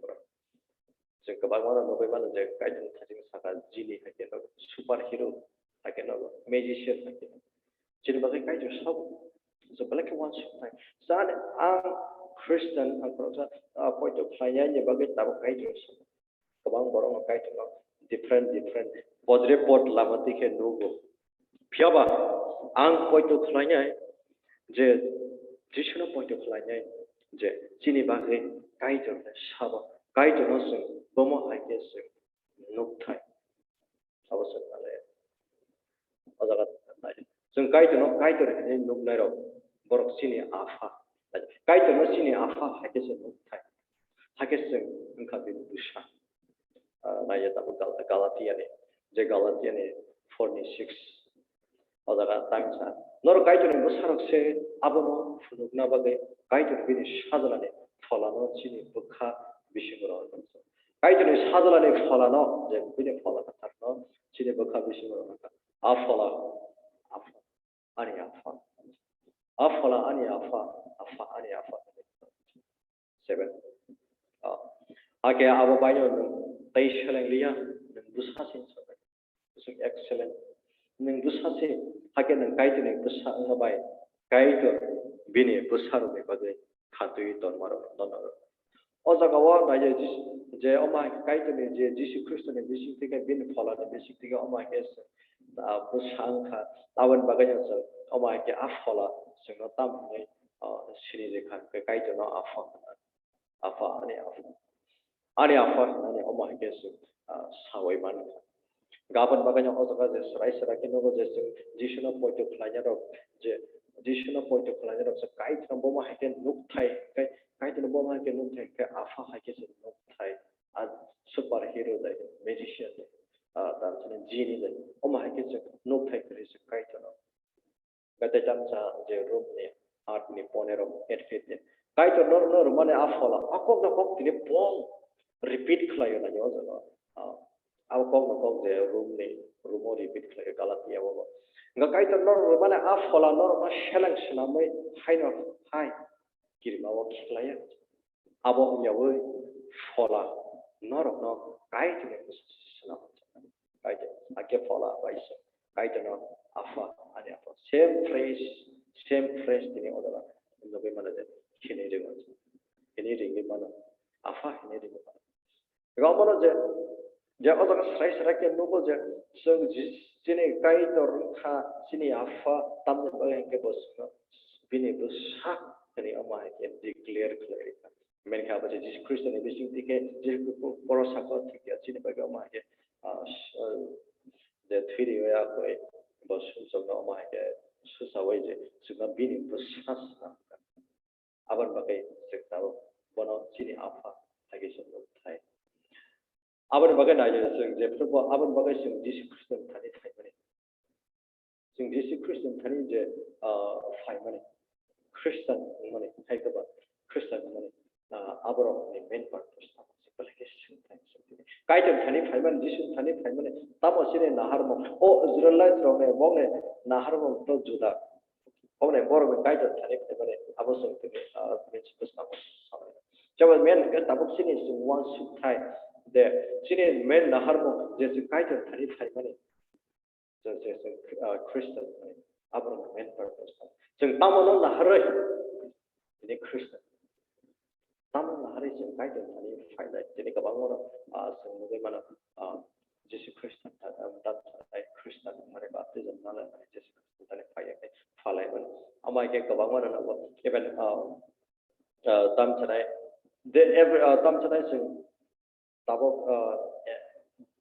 borok. Chwng kwbangma no nugwi mano je Kaitor thajin saka jini hai khe nogo, super hero hai khe nogo, magician hai khe nogo. Chini bagwi Kaitor sabo. So belai khe uansuk nai. Sani ang Christian, ang khoroksa, ah, poito khlainai ni bagwi tabuk Kaitor sabo. Kwbang borok no Kaitor no different, different, podre pod lama twi khe nugo. Phiyaba ang poito khlainai je Jisuno poito khlainai je chini bagwi Kaitor khe sabo, Kaitorno chwng bomo hai khe chwng nukthai. Abo chwng nai o jaga nai. Chwng Kaitorno Kaitor hinwi nuknairok borok chini Apha. Kaitorno chini Apha hai khe chwng nukthai. Hai khe chwng wngkha bini bwsa. Ah, naiya tabuk Gal-, Galatiani, je Galatiani four ni six. O jaga tang sa. Norok Kaitorni bwsarok se abono phunukna bagwi Kaitor bini sajlani pholano chini bwkha bisingo rw-, Kaitorni sajlani pholano, je bini phola kwtharno chini bwkha bisingo rw-, a phola, a phola, ani Apha. A phola ani Apha, Apha ani Apha. Seven. Ah, hakhe abo baino nwng tei seleng liya, nwng bwsa se chwng excellent. Nwng bwsa se, hakhe nwng Kaitorni bwsa wngma bai Kaitor bini bwsarokni bagwi khatwi tonmarok nono. O jaga o nai je Jis-, je omo hai khe Kaitorni je Jisu Khristoni bising twi khe bini pholani bising twi khe omo hai khe, ah, bwsa wngkha. Aboni bagwi no chwng omo hai khe a phola chwngno tamo hwnwi, ah, sini rwkha, hwnkhe Kaitorno Apha hwnwi. Apha, ani Apha. Ani Apha hwnwi omo hai khe chwng, ah, saui mankha. Gabon bagwi no o jaga je swrai swrai khe nugo je chwng Jisuno poito khlainai rok, je Jisuno poito khlainai rok se Kaitorno bomo hai khe nukthai, hwnkhe Kaitorno bomo hai khe nukthai, hwnkhe Apha hai khe se nukthai. A super hero jai, magician jai, ah, tamsani jini jai, omo hai khe chwng nukthai kwrwi se Kaitorno. Gate tamsa je Rom ni aat ni ponero, eight fifteen. Kaitor nor, nor mane a phola, a kok no kok tini Paul repeat khlaio na yo jaga. Ah, a kok no kok je Rom ni, Rom o repeat khlaio Galatia o. Nga Kaitor nor mane a phola nor ma seleng swnamwi haino hai kirima o khiklaiya. Abo wngyawi phola norokno Kaitorni bwsa se swnam. Kaitor, hakhe phola bai se Kaitorno Apha, ani Apha. Same phrase, same phrase tini o jaga nugwi mano je, hinwi ringo. Hinwi ringwi mano. Apha hinwi ringwi mano. Ego omono je, je o jaga srai srai khe nugo je, chwng ji-, chini Kaitor wngkha, chini Apha, tamni bagwi hinkhe bo chwngno bini bwsa hwnwi omo hai khe declare khlai rwkha. Meni khe abo je Jisu Khristoni bising twi khe, Jisu Khristo boro saka thwikya chini bagwi omo hai khe, ah, s-, ah, je thwi rwya khe bo sumsokno omo hai khe swchaui je chwngno bini bwsa swnam kha. Aboni bagwi chwng tabuk bono chini Apha hai khe chwng nuk thai. Aboni bagwi nai chwng jephru bo aboni bagwi chwng Jisu Khristoni thani phaimani. Chwng Jisu Khristoni thani je, ah, phaimani, Khristan wngmani, hai khe ba Khristan wngmani, ah, aborokni main purpose abo se belai khe chwng thani chwng thani. Kaitor thani phaimani, Jisu thani phaimani, tamo chini naharmung, o Israelite rokni bongni naharmung to juda. Oboni borokni Kaitor thani phaimani abo chwng tini, ah, tini bwskango sanai. Jeba main hwnkhe tabuk chini chwng uansuk thai de, chini main naharmung je chwng Kaitor thani phaimani, je, je, je, ah, Khristan hwnwi aborokni main purpose. Chwng tamo no naharwi tini Khristan. Tamni naharwi chwng Kaitor thani phailai. Tini kwbangma rok, ah, chwng nugwi mano, ah, Jisu Khristo tha-, ah, tamo sanai Khristo wngmani baptism nalai mani Jisu Khristo thani phaiya khe phalai mani. Omo hai khe kwbangma rok nogo even, ah, ah, tamo sanai de every, ah, tamo sanai chwng tabok, ah, eh,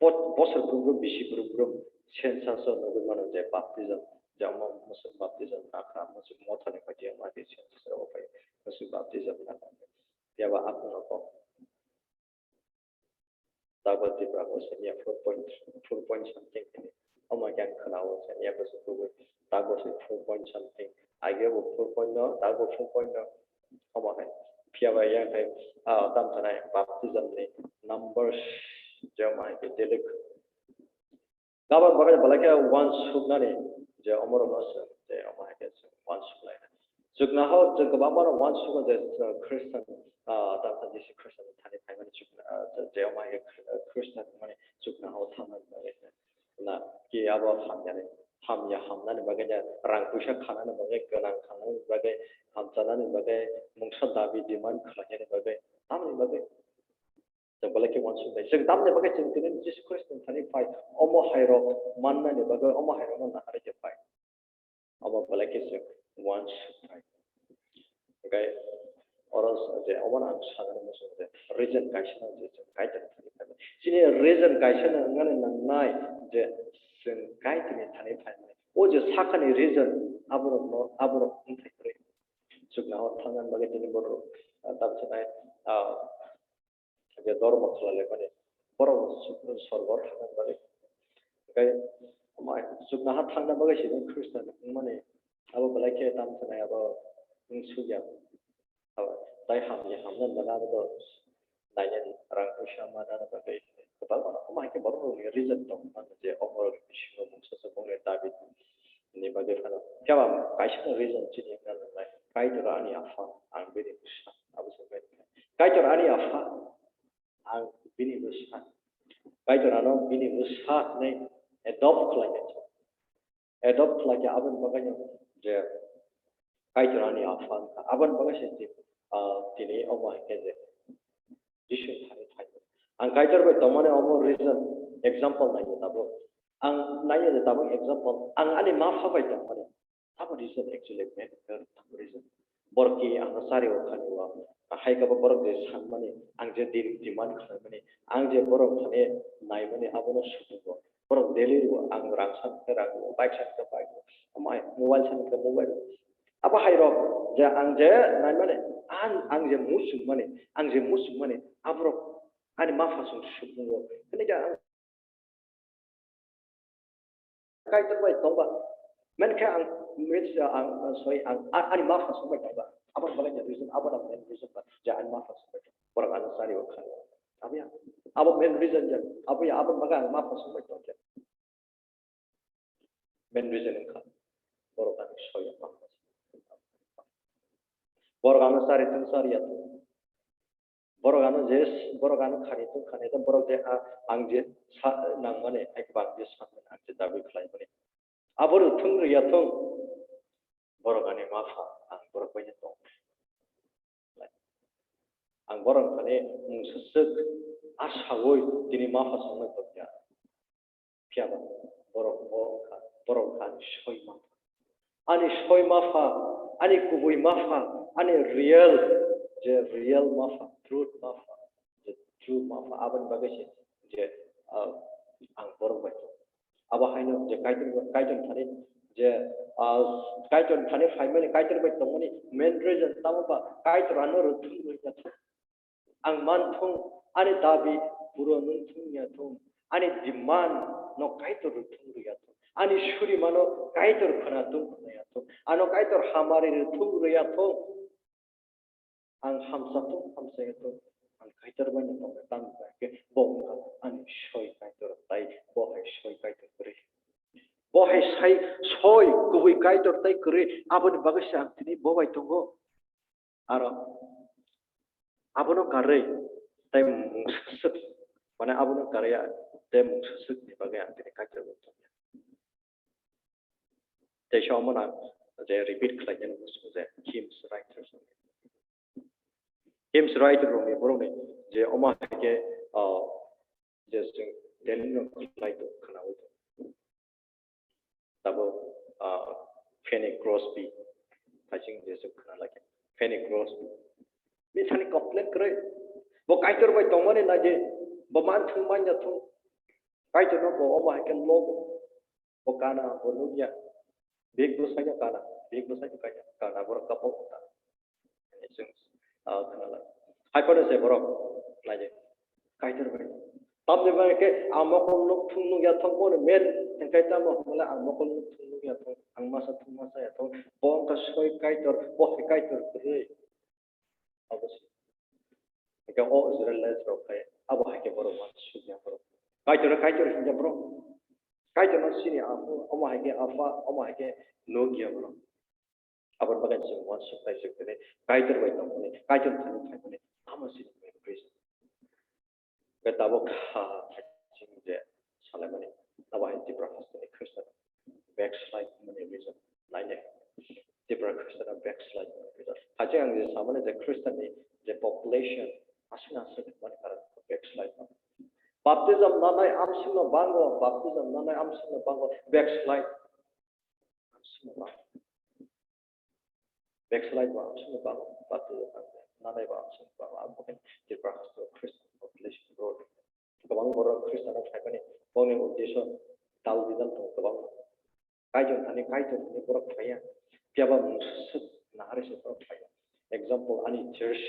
bo-, bosor brum brum bisi brum brum census o nugwi mano je baptism, je omo musuk baptism nakha, musuk mothani phaidi omo hai khe census o phai musuk baptism nakha. Phiya ba aphuru kok. Tago Tripura bo se niya four point, four point something hwnwi. Omo khe ang khwnao se niya bo se kubui. Tago se four point something. Age bo four point no, tago four point no. Omo hai. Phiya ba yang hai, ah, tam sanai baptism ni numbers je omo hai khe delek. Gabang bagwi belai khe uansuknani je omorokno chwng je omo hai khe chwng uansuk lainani. Chwknaho chwng kwbangmano uansukgo je, uh, Khristan, uh, tamo Jisu Khristo thani phaimani chwkna, uh, je omo hai khe Khri-, uh, Khristan wngmani chwknaho thangnani bagwi na ki abo hamyani, hamya hamnani bagwi na rang puisa khanani bagwi, gwnang khanani bagwi, hamchanani bagwi, mungsa dabi demand khlainani bagwi, tamoni bagwi. Chwng belai khe uansuk nai. Chwng tamni bagwi chwng tini Jisu Khristo thani phai. Omo hai rok mannani bagwi omo hai rokno naharwi khe phai. Omo belai khe chwng uansuk nai. Hwnkhe oro je omono ang sanani muchungo je reason kaisa nang je chwng Kaitorni thani phai. Chini reason kaisa nang wngnani nangnai je chwng Kaitorni thani phai. O je sakani reason aborokno, aborok wngthai kwrwi. Chwknaho thangnani bagwi tini borok, ah, tamsa nai, ah, je dormo khlai laimani, borok sorgo thangna bagwi. Tei chwknaha thangna bagwi se Khristo wngmani abo belai khe tamo khe abo wng sukya. Abo tai hamya hamna nana abo nainani rang puisa manna bagwi kwbangma omo hai khe borok rokni reason tong mano je omo rokni bisingo mungsa se bongni dabi ni bagwi phano. Phiya ba kaisa reason chini wngna nangnai, Kaitor ani Apha, ang bini bwsa, abo se Kaitor. Kaitor ani Apha, ang bini bwsa. Kaitor ano bini bwsa hinwi adopt khlai kha. Adopt khlai kha aboni bagwi no je Kaitor ani Apha wngkha. Aboni bagwi se ti-, ah, tini omo hai khe je Jisu thani phai. Ang Kaitor bai tongmani omo reason, example nai tabuk. Ang nai tabuk example. Ang ani ma pha bai tongmani. Abo reason actually main, abo reason. Borok ki ang sari o khani wa. Hai kabo borok je sanmani, ang je din demand khlaimani, ang je borok thani naimani abono sutungo. Borok daily rwo, ang rang san khe rang rwo, bike san khe bike rwo, amai mobile san khe mobile rwo. Abo hai rok je ang je naimani, ang, ang je muchungmani, ang je muchungmani, aborok ani ma pha song sutungo. Hwnwi khe ang Kaitor bai tongba. Men khe ang, means, uh, ang, uh, sorry, ang, a-, ani ma pha song bai tongba. Abo belai khe reason, abo na main reason ba, je ani ma pha song bai tongba. Borok ano sari o kha. Abo ya. Abo main reason je. Abo ya, abo bagwi ang ma pha song bai tongkha. Main reason wngkha. Borok ano soi ya. Borok ano sari thung sari ya thung. Borok ano je, borok ano khani thung khani thung, borok je a-, ang je sa-, nangmani, hai khe ang je sanmani, ang je dabi khlaimani. Abo rwthwng rwya thung, borok ani ma pha, ang borok bai tong. Ang borok thani mungsaswk a sawi tini ma pha songwi tongya. Phiya ba borok bo wngkha, borok wngkha ani soi ma pha. Ani soi ma pha, ani kubui ma pha, ani real, je real ma pha, truth ma pha, je true ma pha, aboni bagwi se je, ah, ang borok bai tongo. Abo haino je Kaitor, Kaitor thani je, ah, Kaitor thani phaimani, Kaitor bai tongmani main reason tamo ba Kaitor ano rwthwng rwya thung. Ang man thung, ani dabi pura nung thung ya thung, ani demand no Kaitor rwthwng rwya thung, ani suri mano Kaitor khwna thung khwna ya thung, ano Kaitor hamari rwthwng rwya thung. Ang hamsa thung, hamsa ya thung, ang Kaitor bai no tong tang bai khe bo wngkha ani soi Kaitor tai, bo hai soi Kaitor kwrwi. Bo hai sai soi kubui Kaitor tai kwrwi, aboni bagwi se ang tini bo bai tongo. Aro abono karwi tei mungsaswk, mane abono karwi tei mungsaswk ni bagwi ang tini Kaitor bai tongya. Teisa omono ang je repeat khlainani muchungo je hymns writers. James writer rokni borokni je omo hai khe, ah, je chwng daily no khlai tong khwnawi tong. Tabuk, ah, Fanny Crosby, hai chwng je chwng khwna lai khe. Fanny Crosby. Bini thani complain kwrwi. Bo Kaitor bai tongmani nai di, bo man thung man ya thung. Kaitor no bo omo hai khe logo. Bo kana, bo nukya. Bek bwsai no kana, bek bwsai no kana, kana borok kapo ta. Chwng, ah, khwnalai. Hai phano se borok, naidi. Kaitor bai. Tamni bai khe ang mokol nuk thung nuk ya thok bo men, hingkai tamo hwnle ang mokol nuk thung nuk ya thok, ang masa thung masa ya thok. Bo wngkha soi Kaitor, bo hai Kaitor kwrwi. Abo se. Hingke o Israelites rok khe abo hai khe borok uansuk ya borok. Kaitor, Kaitor hingya borok. Kaitor no sini aphuru, omo hai khe apha, omo hai khe nukya borok. Aboni bagwi chwng uansuk naisuk tini Kaitor bai tongmani, Kaitor thani phaimani, tamo sini main reason. Hingke tabuk, ah, chwng je salaimani, abo hai Tipra hasteni Khristian backslide mani reason. Naidi, Tipra Khristiano backslide mani reason. Hai chwng ang je samani je Khristianni je population aswk aswk mani karon backslide mani. Baptism nanai amswkno bango, baptism nanai amswkno bango, backslide amswkno bango. Backslide bo amswkno bango, baptism nanai bo amswkno bango. Abo khe Tripura hasteo Christian population growth. Kwbang borok Khristiano phaimani bongni uddesho dal bidal tongo kwbang. Kaitor thani, Kaitor thani borok phaiya. Phiya ba mungsa swk naharwi se borok phaiya. Example, ani church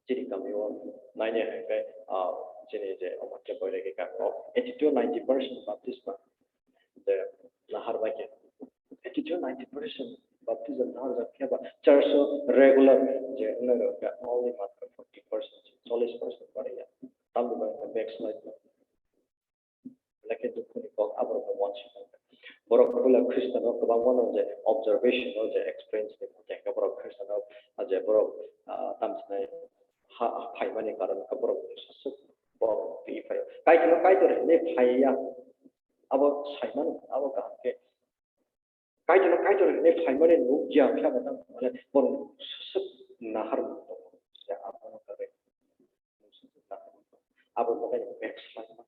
chini kamio naina hwnkhe, ah, chini je omo khe boiregi kamo eighty to ninety percent baptisma je nahar bai khe. Eighty to ninety percent baptism nahar jak khe ba church o regular je wngna rok khe only matro forty percent, chollish percent baraya. Tamni bagwi backslide. Belai khe dukhuni kok aborokno uansuknai. Borok puila Khristiano kwbangmano je observation o je experience ni mothe hwnkhe borok Khristiano je borok, ah, tamsinai ha, ha phaimani karon hwnkhe borok saswk borok twi phaio. Kaitorno Kaitor hinwi phaiya. Abo saimano, abo kaham khe Kaitorno Kaitor hinwi phaimani nukya phiya bo tamo mane borok swk nahar tongo. Ya, abono bagwi abo bagwi backslide ma.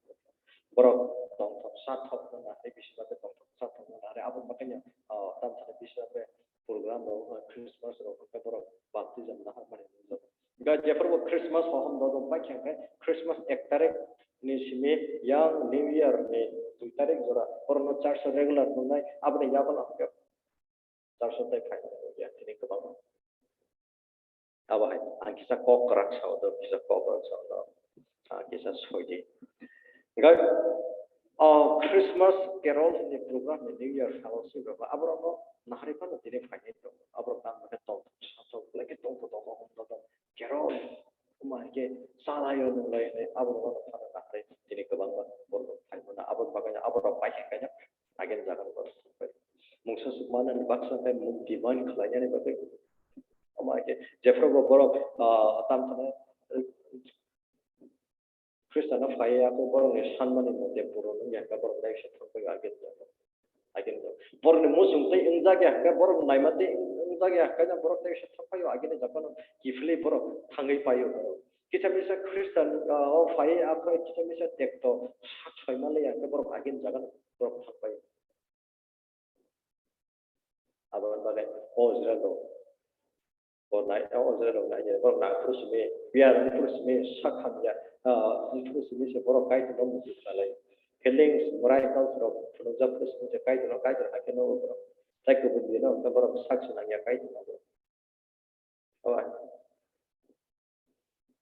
Borok tongthok sathok no nahari, bisi bagwi tongthok sathok no nahari, abo bagwi no, ah, tamsani bisi bagwi program rok, ah, Christmas rok khe borok baptism nahar mani nukjago. Ga jephuru bo Christmas hohom dodok bai khe, khe Christmas ek tarik ni simi yang New Year ni dui tarik jora borokno church o regular tongnai, aboni yago no hwnkhe church o tei phainai ya tini kwbangma. Abo hai ang kisa kok kwrak sao do, kisa kok kwrak sao do, ah, kisa soidi. Hwnkhe o Christmas carol ni program ni New Year fellowship rok aborokno nahari phano tini phainai tongo. Aborok tamo khe tongthok sathok belai khe tongthok tongo hwnkhe carol. Omo hai khe chalaio nwnglai hinwi aborokno phano naharwi tini kwbangma borok phai mano. Aboni bagwino aborok bai khe kaisa agini jaga rok thangbai. Mungsa swk manani baksa khe mung divine khlainani bagwi. Omo hai khe jephuru bo borok, ah, tamo thangma, eh, Khristiano phaiya khe borokni sanmani mote puro wngya khe borok naisik thangbai agini jaga. Agini jaga. Borokni muchung twi wngjak ya khe borok naima twi wngjak ya khe borok naisik thangbai agini jaga no kiphilwi borok thangwi paio. Kisa misa Khristian, ah, o phai, aphai kisa misa tekto sak soi manliya, hwnkhe borok agini jaga no borok thang pai. Aboni bagwi o Israel rok, o nai, o Israel rok nai, borok nang phuru simi, biya nang phuru simi sak hamya, ah, phuru simi se borok Kaitor no muchung khlai. Feelings, moral rok phunukjak phuru simi se Kaitor no, Kaitor hai khe no borok. Tai kubun dino hwnkhe borok sak se nangya Kaitor no. Obai.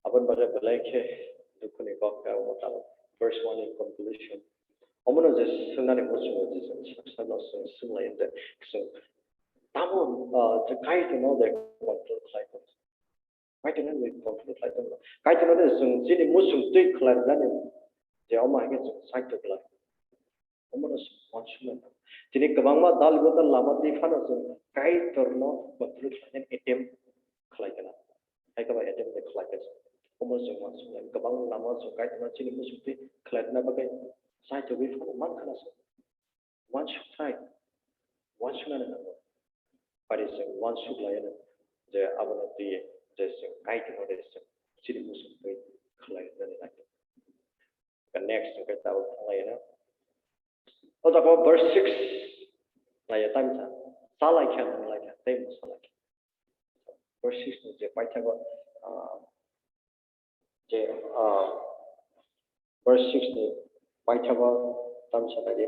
Aboni bagwi belai khe dukhuni kok khe omo tamo. Verse one in conclusion. Omono je swngnani muchungo je chwng sak sakno chwng swnglaio je chwng tamo, ah, je Kaitorno je control khlai tong. Kaitorno je control khlai tong. Kaitorno je chwng chini muchung twi khlai rwnani je omo hai khe chwng saito khlai. Omono uansuknai. Tini kwbangma dal bwdal lama twi phano chwng Kaitorno control khlainani attempt khlai kana. Hai khe ba attempt de khlai kha. Omo chwng uansuknai. Kwbang lama chwng Kaitorno chini muchung twi khlai rwna bagwi chaithogwi phano man khana se. Uansuknai. Uansuknani nango. Phari se uansuk lai ano je abono twiwi je chwng Kaitorno de chwng chini muchungtwi khlai rwnani nai. Next hwnkhe tabuk thanglaina. O jaga verse six naiya tamsa. Salai khe, nung lai khe, tei mo salai khe. Verse six ni je paithago, ah, je, ah, verse six ni paithago tamsa nai.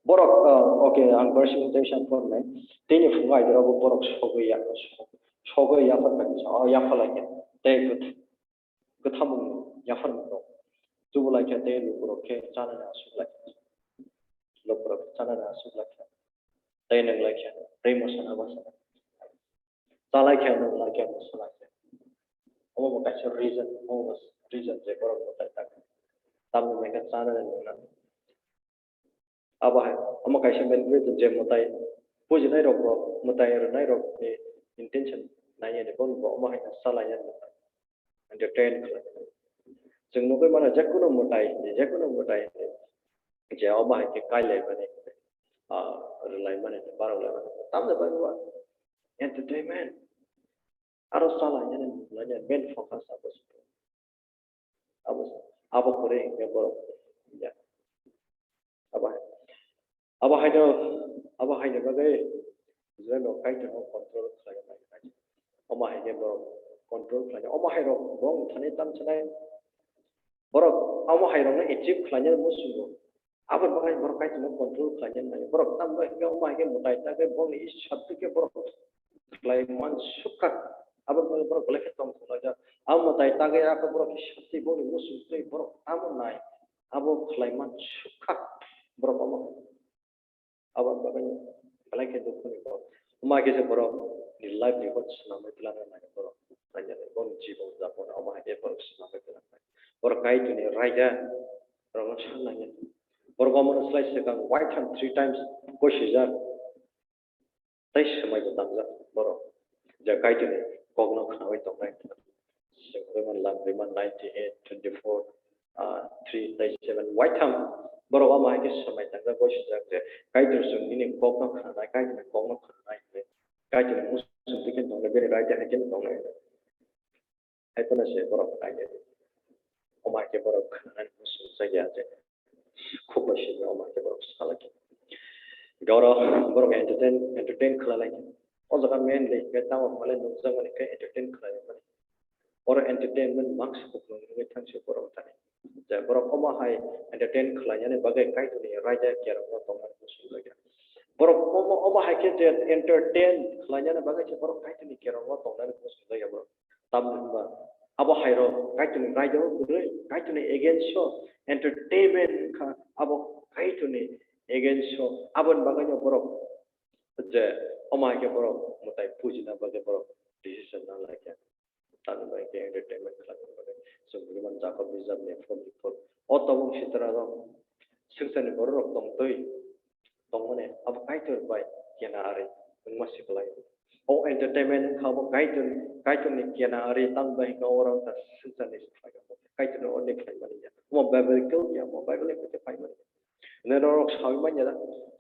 Borok, ah, okay, ang verse six ni tei sa phone nai. Tini phungo aidoro bo borok sogwi ya, sogwi ya phone nai. Oh, ya phone lai khe. Tei kwth-, kwthamung yapharmung rok. Chubu lai khe tei lukurok khe chanani aswk lai kha. Lukurok khe chanani aswk lai kha. Tei nwng lai khe tei moso na basa. Cha lai khe nwng lai khe moso lai khe. Omo bo kaisa reason, omo bo reason je borok bo tai tak. Tamni mai khe chanani nung na. Abo hai, omo kaisa main reason je mwtai pujinai rok bo, mwtai rwnai rok ni intention nai ani bono bo omo hai salai ya entertain khlai. Chwng nugwi mano je kunu mwtai, je kunu mwtai je omo hai khe kai lai mani, ah, rwlai mani, barok lai mani. Tamni bagwi bo entertainment. Aro salai ya, nung lai ya, main focus abo se. Abo, abo kwrwi hinkhe borok ya. Abo, abo haino, abo haino bagwi Israel rok Kaitor no control khlai nai. Omo hai khe borok control khlai. Omo hai rok bong thani tam sanai. Borok omo hai rok no achieve khlai nai muchungo. Abo bagwi borok Kaitor no control khlai nai. Borok tam bai hinkhe omo hai khe mwtai ta khe bong ni sabti khe borok khlai man sukha. Abo bagwi borok belai khe tong thung laijak. Abo mwtai tagwi abo borok khe sasti borok ni muchung twi borok tamo nai. Abo khlai man sukha borok omo. Abo bagwi belai khe dukhu ni borok. Omo hai khe se borok ni life ni hot swnamwi twlangna nai borok. Nai borok jibon japon omo hai khe borok swnamwi twlangnai. Borok Kaitor ni raida rok no san nai. Borok omo no slai swkang white ham three times kosijak. Tei swmai bo tangjak borok, je Kaitorni kokno khnaui tongnai. Chwng Roman lam, Roman ninety eight twenty four, ah, three tei seven. Waitham borok omo hai khe swmai tangjak, bai swijak je, Kaitor chwng nini kokno khnanai, Kaitorni kokno khnanai hwnwi. Kaitorni muchung twi khe tongnai, bini raida hai khe tongnai. Hai phano se borok khnai ya. Omo hai khe borok khnanani muchung chaya je. Khuk bai simi omo hai khe borok salai khe. Goro borok entertain, entertain khlai lai khe. O jaga mainly khe tamo male nukjakmani khe entertain khlai mani. Oro entertainment mangsa kuplung wngwi thangsi borok thani. Je borok omo hai entertain khlainani bagwi Kaitorni raida kerongno tongnani muchung chaya. Borok omo, omo hai khe je entertain khlainani bagwi se borok Kaitorni kerongno tongnani muchung chaya borok. Tamni hwnba abo hai rok Kaitorni raida o kwrwi, Kaitorni against o entertainment wngkha, abo Kaitorni against o, aboni bagwi no borok je omo hai khe borok mwtai pujina bagwi borok decision na lai kha. Tamni bagwi khe entertainment khlaina bagwi chwng bujiman Jakob bijapni forty four. O tabuk sitra rok swngcharni borok rok tongtwi tongmani abo Kaitor bai kena ari wngma siklai. O entertainment wngkha abo Kaitor, Kaitorni kena ari, tamni bagwi hwnkha oro wngkha swngcharni khlai. Kaitorni orni khlai mani ya. Omo biblical ya, omo Bible ni khe phai mani. Nai norok saui manya da.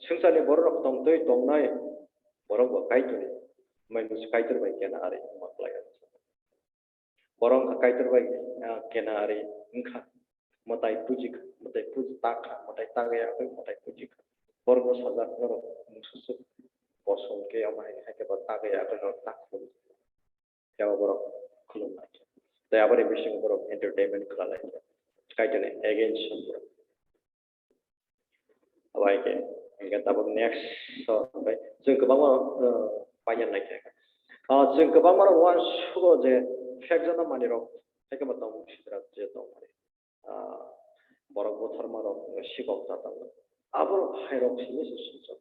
Swngcharni borok rok tongtwi tongnai borok bo Kaitorni. Mai Kaitor bai kena ari wngma klai. Borok wngkha Kaitor bai, ah, kena ari wngkha. Mwtai puji kha, mwtai puji tak kha, mwtai tagwi ya khe mwtai puji kha. Borokno sajak norok mungsusuk bosong khe omo hai khe bo tagwi ya khe norok tak kha. Phiya bo borok khulum lai khe. Tei aboni bisingo borok entertainment khlai lai khe. Kaitorni against borok. Abo hai khe, hingkhe tabuk next so, hingkhe chwng kwbangma, uh, paina nai khe. Uh, chwng kwbangma rok uansugo je phekjakna manwi rok, hai khe bo tongmung sitra je tongmani. Ah, borok botharma rok sikok cha tongo. Abo hai rok simi se sumsok.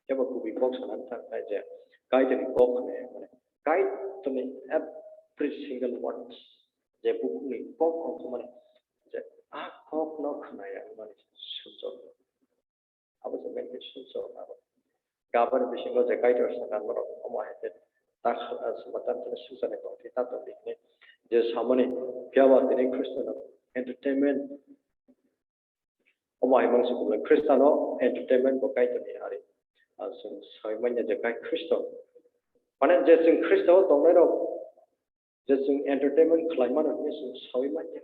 Kebo kubui kok sana thang khai je, Kaitorni kok hwnwi, mane, Kaitorni every single words, je bukhukni kok ongkha mani, je a kok no khwnaya wngmani sumsok. Abo se main khe sumsok abo. Gabani bisingo je Kaitor sakha norok omo hai khe ta, ah, sumatan khe sumsani tong khe ta tong di hwnwi je samani phiya ba tini Khristo no entertainment omo hai mangsi buklai Khristo no entertainment bo Kaitor ni ari. Ah, chwng sai manya je kai Khristo. Mane je chwng Khristo o tongnai rok Je chwng entertainment khlai mano hwnwi chwng saui manya.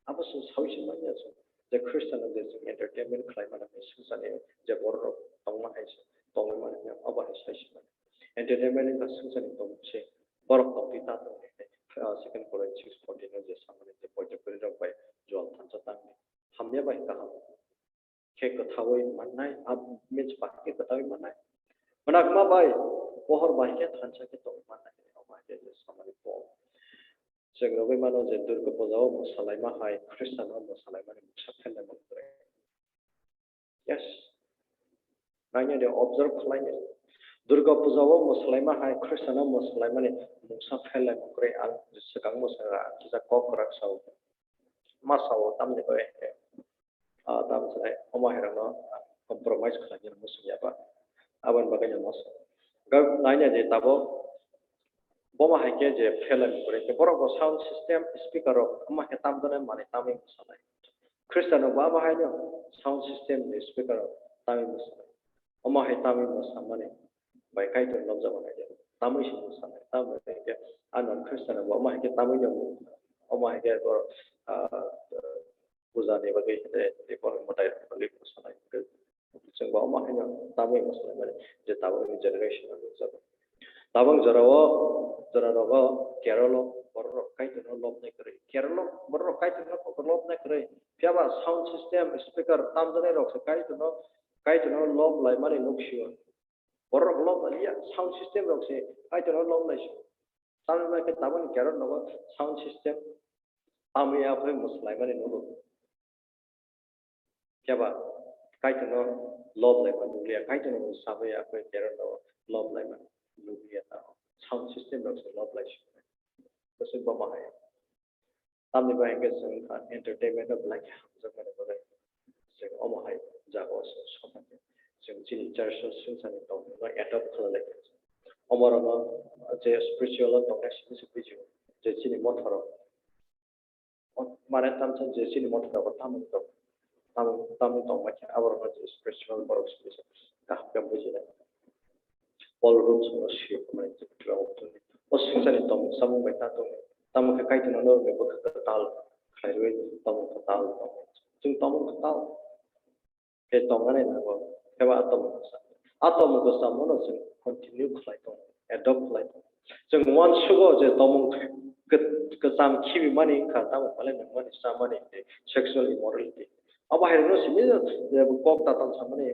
Abo chwng saui se manya chwng. Je Khristiano je chwng entertainment khlai mano hwnwi swngcharni je bororok tongma hai se tongwi mano hwnwi abo hai sai se manya. Entertainment wngkha swngcharni tongmung se borok tongtwi ta tongdi hwnwi, ah, Second Corinthians six fourteen o je samani je poito kwrwirok bai Joel thansa tangdi. Hamya bai kaham khe kwthaui mannai, a means bahai khe kwthaui mannai. Mwnakma bai pohor bahai khe thansa khe tongwi mannai, omo hai khe samani Paul. Chwng nugwi mano je Durga puja o mwsalaima hai Khristiano mwsalaimani mungsa pherlaimung kwrwi. Yes. Naina de observe khlaina. Durga puja o mwsalaima hai Khristiano mwsalaimani mungsa pherlaimung kwrwi ang swkang mwsala kisa kok kwrak sao. Ma sao tamni bagwi? Ah, tamo sanai, omo hai rokno compromise khlaina muchung ya ba. Aboni bagwi no masa. Ga naina je tabuk bomo hai khe je pherlaimung kwrwi khe borok bo sound system, speaker rok omo hai tam donai manwi tamwi mwsanai. Khristiano bo abo hai no sound system ni speaker rok tamwi mwsanai. Omo hai tamwi mwsamani bai Kaitor nokjagwi naidi. Tamwi se mwsanai. Tamwi khe ano Khristiano bo omo hai khe tamwi no omo hai khe borok, ah, puja ni bagwi, eh, borok mwtai rok ni bagwi mwsanai. Chwng bo omo haino tabuk mwsalaimani je tabukni generation o nukjago. Tabuk jorao, jora rogo Kerala borok rok Kaitorno lobnai kwrwi. Kerala borok rok Kaitorno lobnai kwrwi. Phiya ba sound system, speaker tamjaknai rok se Kaitorno, Kaitorno lob laimani nuk sio. Borok rok lob lailiya, sound system rok se Kaitorno lob lai sio. Tamni bagwi khe tabukni Kerala rogo sound system tamwi aphai mwsalaimani nugo. Phiya ba Kaitorno lob laima nukliya, Kaitorno sabwi aphai Kerala rogo lob laima nukliya ta. Sound system rok se lob lai sio. Bwswk bo ma hai. Tamni bagwi hwnkhe chwng wngkha entertainment no belai khe hamjakmani bagwi chwng omo hai jagao chwng soman ya. Chwng chini church o swngcharni tongmung no adopt khlai lai kha. Omo rok no je spiritual o tongnai simi se buji o je chini motha rok, mane tamsa je chini motha rok o tamung tong, tamung, tamung tong bai khe abo rok no je spiritual borok simi se kaham khe buji lai. Paul Rom songno swi hwnmani twtwrok tongdi. O swngcharni tongmung samung bai ta tongdi. Tamo khe Kaitorno norokni bwkha kwtal khlai rwui tongmung kwtal tong. Chwng tongmung kwtal khe tongna nango, phiya ba a tongmung kwcham. A tongmung kwchamno chwng continue khlai tong, adopt khlai tong. Chwng uansugo je tongmung kw-, kwcham khibi mani wngkha, tamo belai nangmani chamani tei sexual immorality. Abo hai rwno simi je kok tatal samani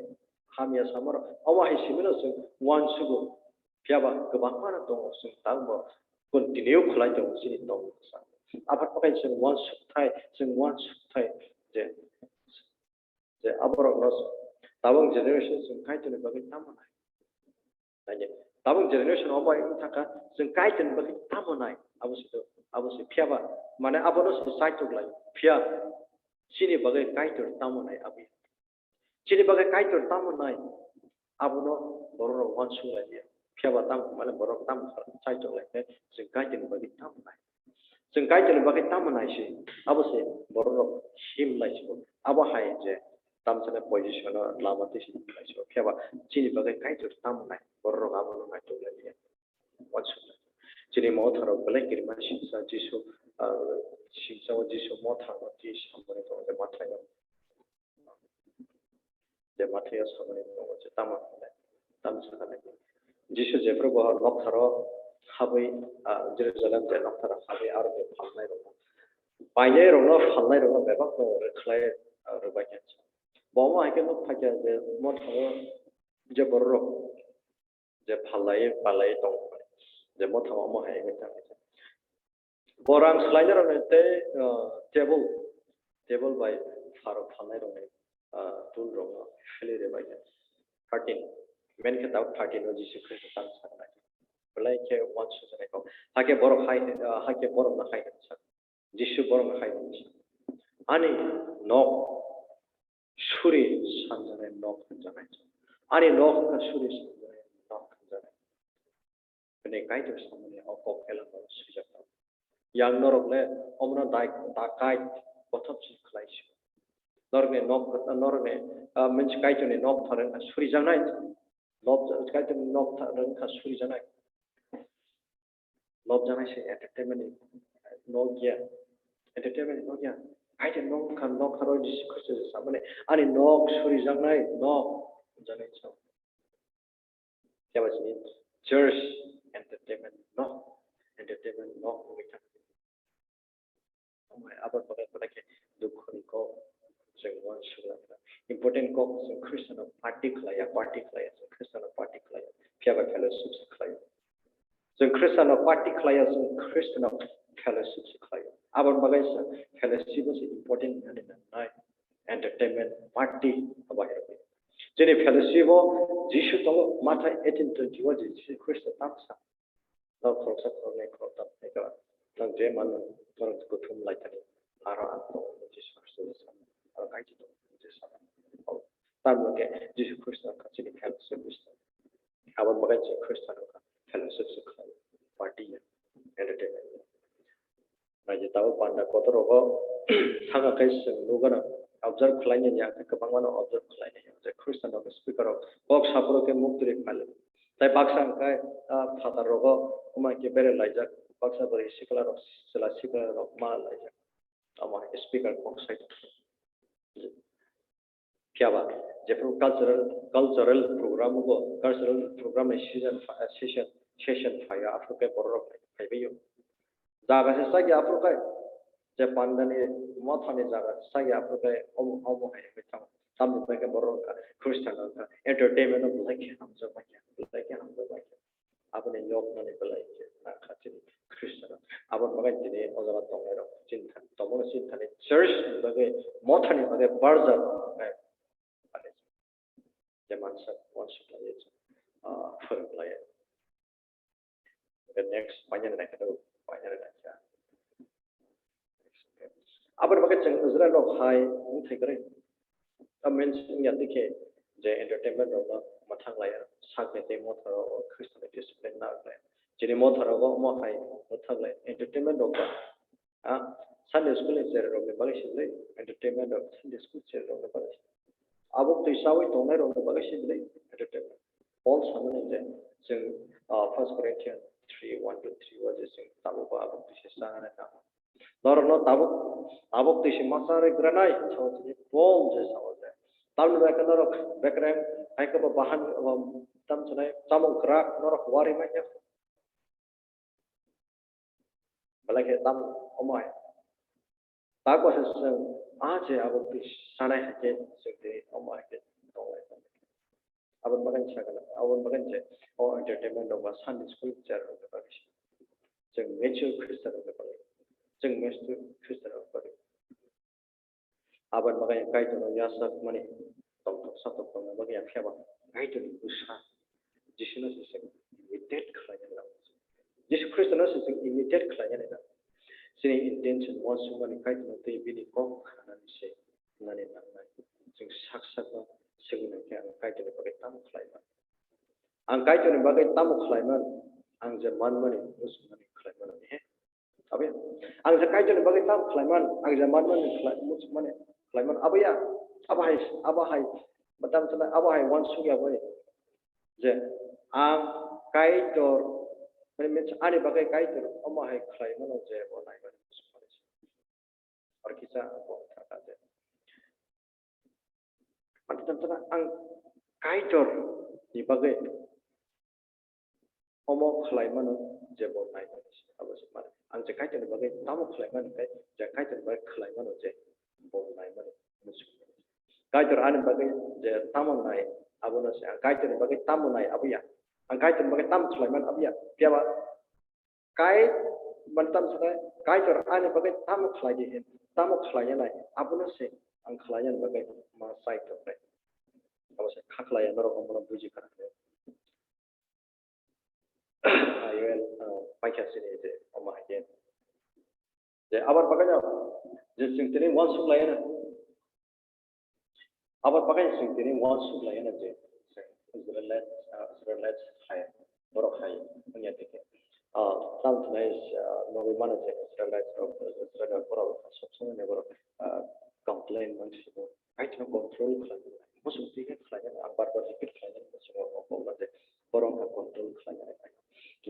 hamya samarok. Omo hai simi no chwng uansugo. Phiya ba kwbangma no tongo, chwng tangbo continue khlai tongo chini tongmung bwsa. Aboni bagwi chwng uansukthai, chwng uansukthai je, je aborokno tabuk generation chwng Kaitorni bagwi tamo nai. Naidi, tabuk generation omo wng thangkha, chwng Kaitorni bagwi tamo nai. Abo se, abo se phiya ba, mane abono se chaitok lai. Phiya chini bagwi Kaitor tamo nai abo. Chini bagwi Kaitor tamo nai, abono borok rok uansuk lai liya. Phiya ba tamo, mane borok tamo kha chaitok lai khe, chwng Kaitorni bagwi tamo nai. Chwng Kaitorni bagwi tamo nai se, abo se borok rok him lai se bo. Abo hai je tamsani position o lama twi se him lai se bo. Phiya ba chini bagwi Kaitor tamo nai, borok rok abono naitok lai liya. Uansuk lai. Chini motha rok belai kirima singsa Jisu, ah, singsa o Jisu motha rok twi samani tongo je mathai o. Je Mathaio samani tongo je tamo hinwi, tamo sakha nai. Jisu jephru bo noktharo habwi, ah, Jerusalem je noktharo habwi aro je phalnai rokno, painai rokno, phalnai rokno bebak no rwkhlai, ah, rwbai kha. Bo omo hai khe nuk phaikha je mothao je borok rok je phalnai palai tong, je mothao omo hai wngwi thang kha. Bo rang swlainai rokni tei, ah, table, table bai pharok phalnai rokni, ah, tul rokno heli rwbai kha. Thirteen. Men khe tabuk thirteen o Jisu Khristo tang saknai. Belai khe uansuk jaknai kok. Hakhe borok hai, ah, hakhe borokno hai hwnwi sa. Jisu borokno hai hwnwi sa. Ani nok suri sanjanai nok hwnjaknai. Ani nok wngkha suri sanjanai nok hwnjaknai. Hwnwi Kaitor samani o kok elangao swijak tongo. Yang norok le omono dai-, dakait bothop se khlai si. Norokni nok, norokni, ah, means Kaitorni nok thar wngkha surijaknai. Nok, Kaitorni nok thar wngkha surijaknai. Lobjaknai se entertainment ni nok ya. Entertainment ni nok ya. Hai de nok kha, nok kha rw Jisu Khristo se samani. Ani nok surijaknai nok. Jaknai so. Phiya ba chini church entertainment no, entertainment no wngwi thang. Omo hai abo bagwi kwbangkhe dukhu ni kok chwng uansuk lai kha. Important kok chwng Khristiano party khlaiya, party khlaiya, chwng Khristiano party khlaiya, phiya ba fellowship se khlaiya. Chwng Khristiano party khlaiya, chwng Khristiano fellowship se khlaiya. Aboni bagwi se fellowship se important hinwi nangnai. Entertainment party abo hai rwgwi. Chini fellowship o Jisu tongo, Mathai eighteen twenty o je Jisu Khristo tamo sa. Norok khoroksa khoroknwi khoroktham hai kha. Nwng je mano norok kuthum lai thani. Aro ang tongo Jisu Khristo je sa. Aro Kaitor tongo je sa. Tamni hwnkhe Jisu Khristo wngkha chini fellowship Khristo. Aboni bagwi chwng Khristiano wngkha fellowship se khlai, party ya, entertainment ya. Naidi tabuk panda kotor rogo thangkha khe chwng nukgano observe khlainani ya khe kwbangmano observe khlainai ya. Je Khristiano speaker rok kok saphuru khe muktwi phai. Tai baksa hwnkhe, ah, phatar rogo wngma khe bere laijak, baksa bwrwi sikla rok, chwla sikla rok ma laijak. Omo hai speaker kok sai tongkha. Phiya ba, jephru cultural, cultural program go, cultural program ni season pha-, session, session phaiya, aphuru khe borok rok phaibaio. Jaga se sakya aphuru khe, je pandani mothani jaga se sakya aphuru khe, omo, omo hai wngwi thango. Tamni bagwi khe borok wngkha, Khristian wngkha, entertainment no belai khe hamjak bai khe, belai khe hamjak bai khe. Aboni yoknani belai khe nangkha chini Khristiano. Aboni bagwi tini o jaga tongnai rok chini thani, tongmani chini thani church ni bagwi, mothani bagwi barjak wngnai. Je mansa uansuk lai, ah, phwrwng lai. The next, painani naikha, painani naikha. Aboni bagwi chwng Israel rok hai wngthai kwrwi. A main wngya dikhe je entertainment rokno mwthang laiya, sakni tei motha rok Khristiani discipline na khlai. Chini motha rogo omo hai mwthang lai entertainment rok ba, ah, Sunday school ni cherwi rokni bagwi sibli entertainment rok Sunday school cherwi rokni bagwi. Abo twi chawi tongnai rokni bagwi sibli entertainment. Paul sanani je chwng, ah, First Corinthians three, one to three o je chwng tabuk bo abo twi se chanani nango. Norokno tabuk, tabuk twi se ma chanai granai, sao chini Paul je sao je. Tamni bai khe norok bekreng, hai khe bo bahan, um, tam chwnai chamung kwrak norok wari mai khe. Belai khe tam omo hai. Tako se chwng a je abo twi sanai hai khe chwng twi omo hai khe tonglai tonglai. Aboni bagwi sakha, aboni bagwi je o entertainment rok ba Sunday school teacher rok ni bagwi se. Chwng mature Christian rok ni bagwi. Chwng mature Christian rok ni bagwi. Aboni bagwi ang Kaitorno yachakmani tongthok satok tongna bagwi ang phiya ba Kaitorni bwsa Jisuno se chwng imitate khlaina nango. Jisu Khristono se chwng imitate khlaina nango. Chini intention uansukmani Kaitorno tei bini kok khnanani se nani nangnai. Chwng sak sakno swngwi nang khe ang Kaitorni bagwi tamo khlai man? Ang Kaitorni bagwi tamo khlai man? Ang je manmani muchungmani khlai mano he? Abo ya. Ang je Kaitorni bagwi tamo khlai man, ang je manmani khlai, muchungmani khlai man, abo ya. Abo hai, abo hai, batam sana, abo hai uansuk ya bai. Je ang Kaitor, mane means ani bagwi Kaitor omo hai khlai mano je bo nai mani muchungmani. Or kisa bo thaka je. Mane tamo sana ang Kaitor ni bagwi omo khlai mano je bo nai mani se abo se mani. Ang je Kaitor ni bagwi tamo khlai mani khe je Kaitor ni bagwi khlai mano je bo nai mani muchung. Kaitor ani bagwi je tamo nai abono se ang Kaitor ni bagwi tamo nai abo ya. Ang Kaitor ni bagwi tamo khlai man abo ya. Phiya ba Kai, mane tamo sanai, Kaitor ani bagwi tamo khlai di hin, tamo khlai ya nai, abono se ang khlai ya bagwi ma sai tong nai. Abo se kha khlai ya norok omono buji kha. Ayel, ah, paikha sini je, omo hai je. Je abar bagwi no, je chwng tini uansuk lai ya na. Abo bagwi chwng tini uansuk lai ya na je, Israelite, ah, Israelite hai, borok hai, wngya tike. Ah, tamo twnai, ah, nugwi mano je Israelite rok, Israel rok borok sob somoi ni borok, ah, complain mang simo. Hai tino control khlai, muchung twi khe khlai, ang bar bar repeat khlai, muchung o kok je borok kha control khlai.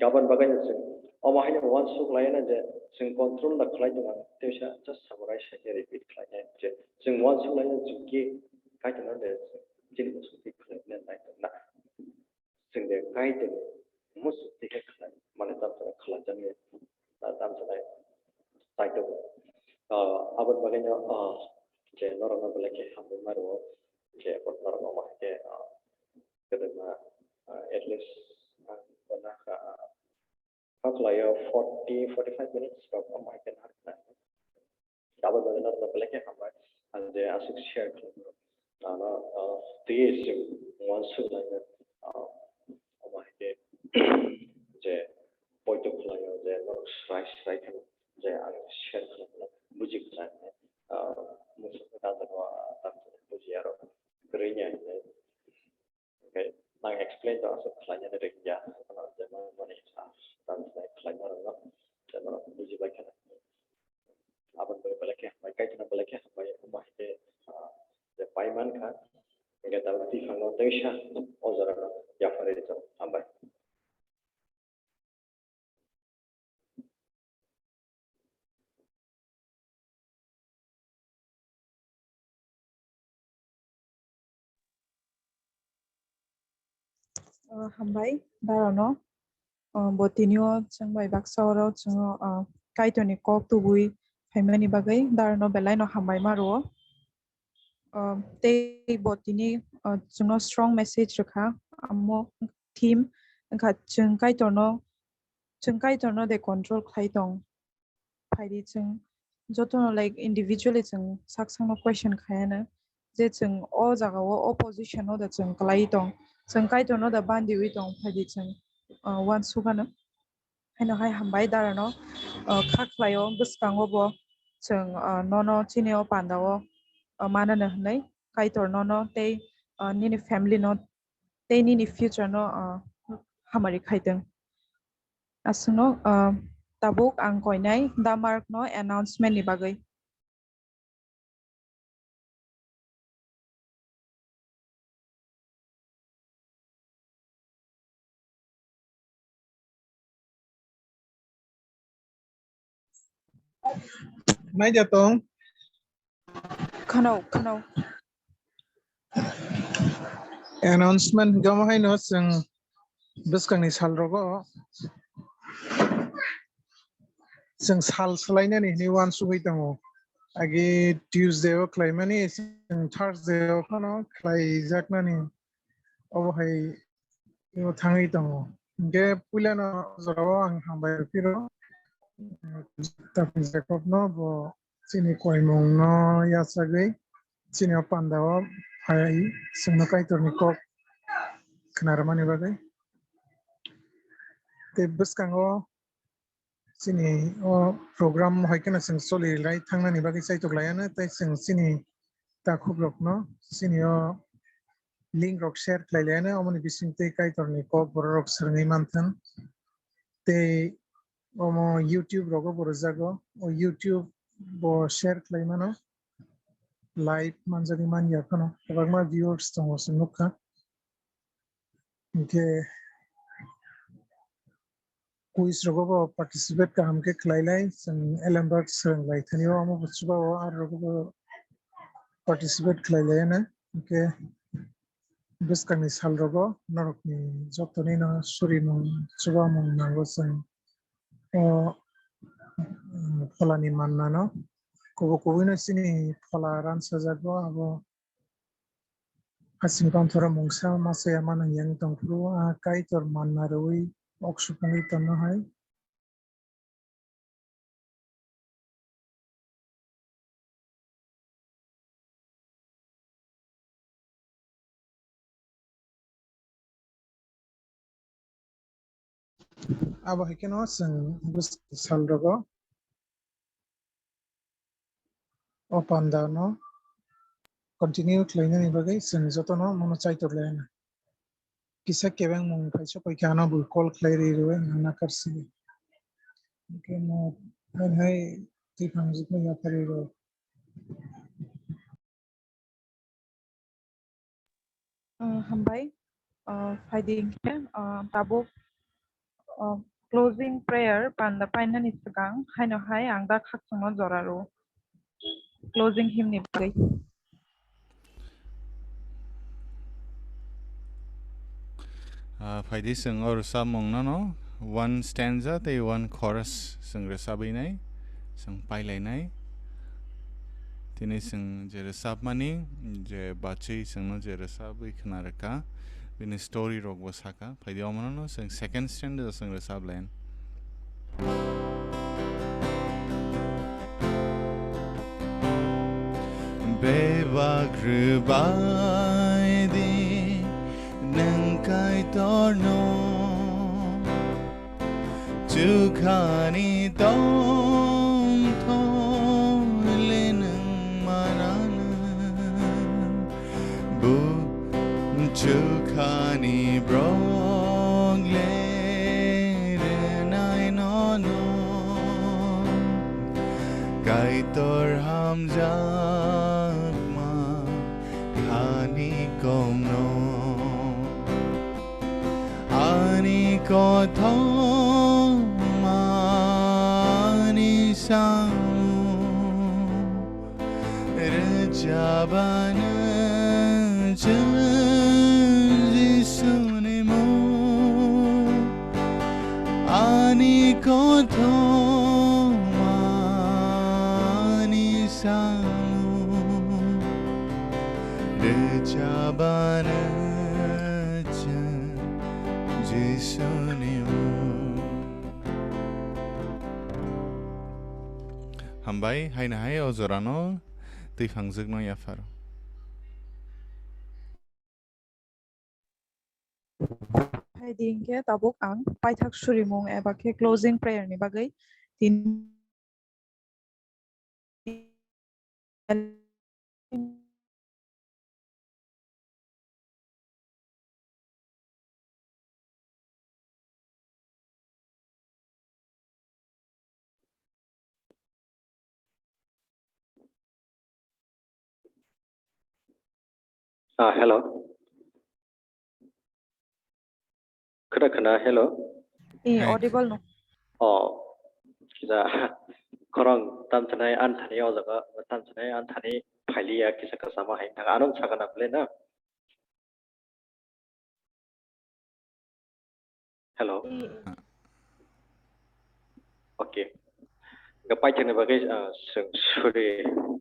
Aboni bagwi chwng Omo haino uansuk laina je chwng control da khlai tongo, teisa just summarize hai khe repeat khlainai je chwng uansuk laina chwng ki Kaitorno de chini musuk twi khlaina nai tongna. Chwng de Kaitorni musuk twi khe khlai mani tamo khlai jani tamo chai tongo. Aboni bagwi no je norokno belai khe hambai ma rwo je norokno omo hai khe kwbangma at least Hakhlaio forty, forty-five minutes rok omo hai khe narwkna. Abo bagwi norokno belai khe hambai. Ang je aswk share khlaimano, ano, ah, twiwi se uansuk laina, ah, omo hai khe je poito khlaio je norok srai srai kheno je ang share khlaimano buji khlaimano, ah, musuk khe tamo tamo buji aro kwrwini ang je Hwnkhe nang explain to aswk khlainani rwngya, ano jemon mani, ah, translate khlaima rwngno, jemon bujibai kheno. Aboni bagwi belai khe hambai, Kaitorno belai khe hambai, omo hai khe, ah, je pai mankha, hwnkhe tabuk twiphangno teisa o jorano yapharwi rwjago. Hambai. Ah, hambai, darano. Ah, bo tinio chwng bai baksa oro chwng, ah, Kaitorni kok tubui phaimani bagwi darano belai no hambai ma rwo. Ah, tei bo tini, ah, chwngno strong message rwkha, amo theme wngkha chwng Kaitorno, chwng Kaitorno de control khlai tong. Phaidi chwng jotono, like, individually chwng sak sakno question khayana je chwng o jagao, o position o da chwng kwlaiwi tong, chwng Kaitorno da bandiwi tong, phaidi chwng, ah, uansukano. Haino hai hambai darano, ah, kha khlaio bwskango bo chwng, ah, nono chini o pandao, ah, manano hwnwi Kaitor nono tei, ah, nini family no tei nini future no, ah, hamari khaitwng. Aswkno, ah, tabuk ang koinai Damark no announcement ni bagwi. Naida tong. Khano, khano. Announcement hingkha omo haino chwng bwskangni salrogo chwng sal swlainani hinwi uansugwi tongo. Agi Tuesday o khlaimani, chwng Thursday o phano khlaijaknani obo hai o thangwi tongo. Hingkhe puilano o jorao ang hambai rw phiro, Tapin Jacob no bo chini koimung no yachagwi chini o panda o phai chwngno Kaitor ni kok khna rwmani bagwi. Tei bwskango chini o program hai kheno chwng choli lai thangnani bagwi chaitok laiano, tei chwng chini takhuk rokno chini o link rok share khlai laiano, omoni bisingtwi Kaitor ni kok borok rok swrwngwi manthang. Tei omo YouTube rogo bo rwjago, o YouTube bo share khlai mano, live manjagwi manya phano kwbangma viewers tongo chwng nukha. Hingkhe quiz rogo bo participate kaham khe khlai lai, chwng Ellenberg swrwng lai thani o, omo bo chuba o, aro rogo bo participate khlai lai ano. Hingkhe bwskangni sal rogo norokni jotoni no surimung, chubamung nango chwng o, um, pholani mannano. Kubuk kubui no chini phola ransajago abo. Hasing panthoro mungsa masa ya manang yang tongphuru, a Kaitor manna rwi ok supungwi tonno hai. Abo hai kheno chwng bwskang sal rogo o panda no continue khlainani bagwi chwng jotono mano chaitok laina. Kisa kebeng mung phaisa paikha ano bo call khlai ri rwi nang nakar sini. Hingkhe mo hai hai twi phangjak no yapharwi rw. Ah, hambai, ah, phaidi hingkhe, ah, tabuk, ah, closing prayer panda painani swkang haino hai ang da khakchangno jora rw. Closing hymn ni bagwi. Ah, phaidi chwng o rwchapmung no no one stanza tei one chorus chwng rwchabwi nai, chwng pailai nai. Tini chwng je rwchapmani, je bachwi chwngno je rwchabwi khna rwkha, bini story rok bo sakha. Phaidi omono no chwng second stanza chwng rwchap lai. Bebak rwbai di nwng Kaitorno, chukhani tongthok le nwng manana. Bo chukhani borok le rwnai nono, Kaitor hamjakma khani kokno. Ani kothoma ani samung rwchapani chwng Jisuni mung. Ani kothoma ani samung rwchapani chwng Jisuni mung. Hambai, haino hai o jorano twi phangjwkno yapharo. Hai di hinkhe tabuk ang paithak surimung eba khe closing prayer ni bagwi tin Ah, hello. Khna khna, hello. Eh, hai. Audible no. Oh, kisa khorang tamthanai anthani o jaga, tamthanai anthani phailiya kisa kasama hai thang. Anong sakana ble na. Hello. Eh, eh. Ah. Okay. Ga paithakni bagwi, ah, chwng suri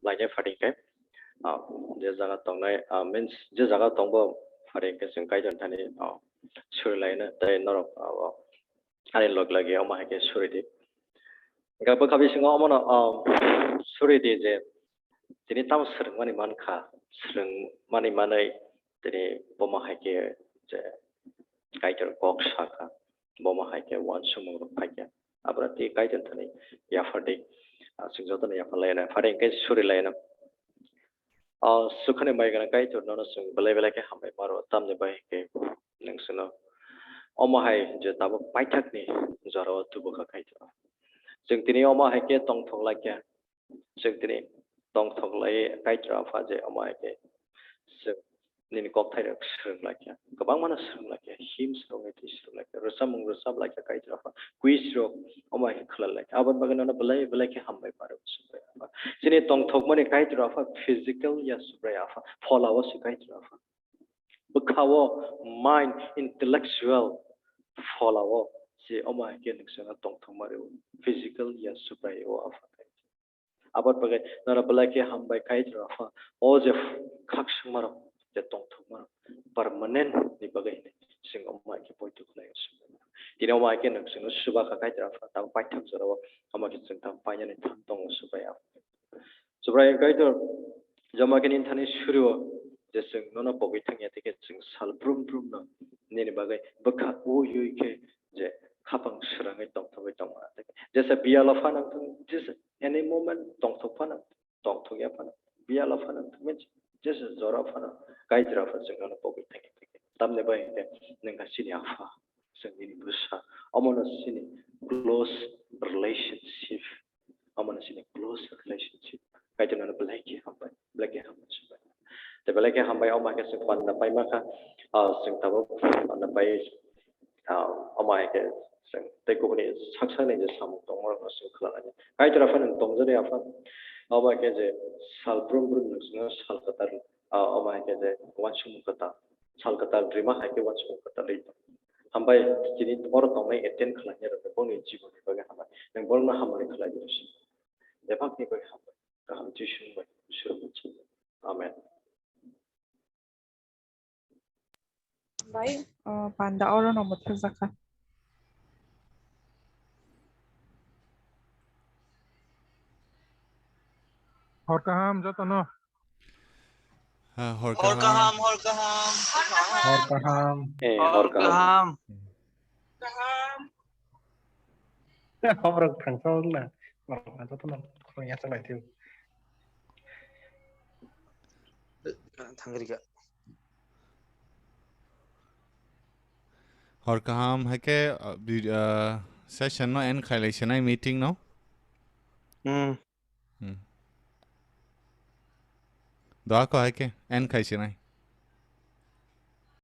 lainai pharing khe, ah, je jaga tongnai, ah, means je jaga tongbo pharing khe chwng Kaitor thani, ah, suri laina tei norok, ah, o ani log lagi omo hai khe suri di. Ga bwkha bisingo omono, ah, suri di je tini tamo swrwngmani mankha, swrwngmani manwi tini bomo hai khe je Kaitor kok sakha, bomo hai khe uansukmung rok phaikha. Aboni twi Kaitor thani yaphardi, ah, chwng jotono yapharlai anw. Phare hwnkhe suri lai anw. O sukhani mai gwnang Kaitor nono chwng belai belai khe hambai maro, tamni bai hwnkhe nwng chwngno omo hai je tabuk paithakni jorao tubu kha Kaitor. Chwng tini omo hai khe tongthok lai kha. Chwng tini tongthok lai Kaitor Apha je omo hai khe chwng nini kokthairok swrwng lai kha, kwbangmano swrwng lai kha, hymns rok hai twi swrwng lai kha, rwchapmung rwchap lai kha Kaitor Apha, quiz rok omo hai khe khwlai lai kha. Aboni bagwi nono belai belai khe hambai maro Subraiyung Apha. Chini tongthokmani Kaitor Apha physical ya Subraiyung Apha, phola o se Kaitor Apha. Bwkha o mind, intellectual phola o se omo hai khe nwng chwngno tongthokma rw physical ya Subraiyung Apha. Aboni bagwi nono belai khe hambai Kaitor Apha. O je khakchangmarok, je tongthokmarok, permanent ni bagwi hinwi chwng omo hai khe poito khlai o Subraiyung Apha. Tini omo hai khe nwng chwngno chuba kha Kaitor Apha, tamo paithak jorao omo khe chwng tamo painani thang tongo Subraiyung Apha. Subraiyung Kaitor, joma khe nini thani surio je chwng nono pogwi thangya, tei khe chwng sal brum brum no nini bagwi bwkha ui ui khe je khapang swrangwi tongthogwi tongma. Jesa biyalo phano, jesa any moment tongthok phano, tongthokya phano, biyalo phano, jesa jora phano, Kaitor Apha chwng nono pogwi thangya, tei khe tamni bai hwnkhe nwng kha chini Apha, chwng nini bwsa, omono chini close relationship. Omono chini close relationship. Kaitor nono belai khe hambai, belai khe hambai, hambai. Tei belai khe hambai, omo hai khe chwng panda paima kha, ah, chwng tabuk panda pai, ah, omo hai khe chwng tei Kubuni sak sakni je samung tongmarokno chwng khlana di. Kaitor Apha, nwng tongjaknai Apha. Omo hai khe je sal brum brum nwng chwngno sal kwtal, ah, omo hai khe je uansukmung kwtal, sal kwtal rima hai khe uansukmung kwtal rwi tong. Hambai, tini oro tongnai attend khlainai rok boni jiboni bagwi hambai. Nwng borokno hambai khlai di rwsi. Bebakni bagwi hambai. Kaham Jisuni bai Iswrni muchung. Amen. Bai, o, panda oro no mwthangjakha. Hor kaham jotono. Ha, hor Hor kaham. kaham, hor kaham. Hor kaham. Eh, hor Hor kaham. kaham. Hor kaham. Hor kaham. Borok thangsa wng na. Borok thangsa to na. Khorang ya chalai thio. Thangri ka. Hor kaham hai khe, uh, vid-, uh, session no end khailai sinai meeting no. Hmm. Hmm. Doa ko hai khe end khai sinai.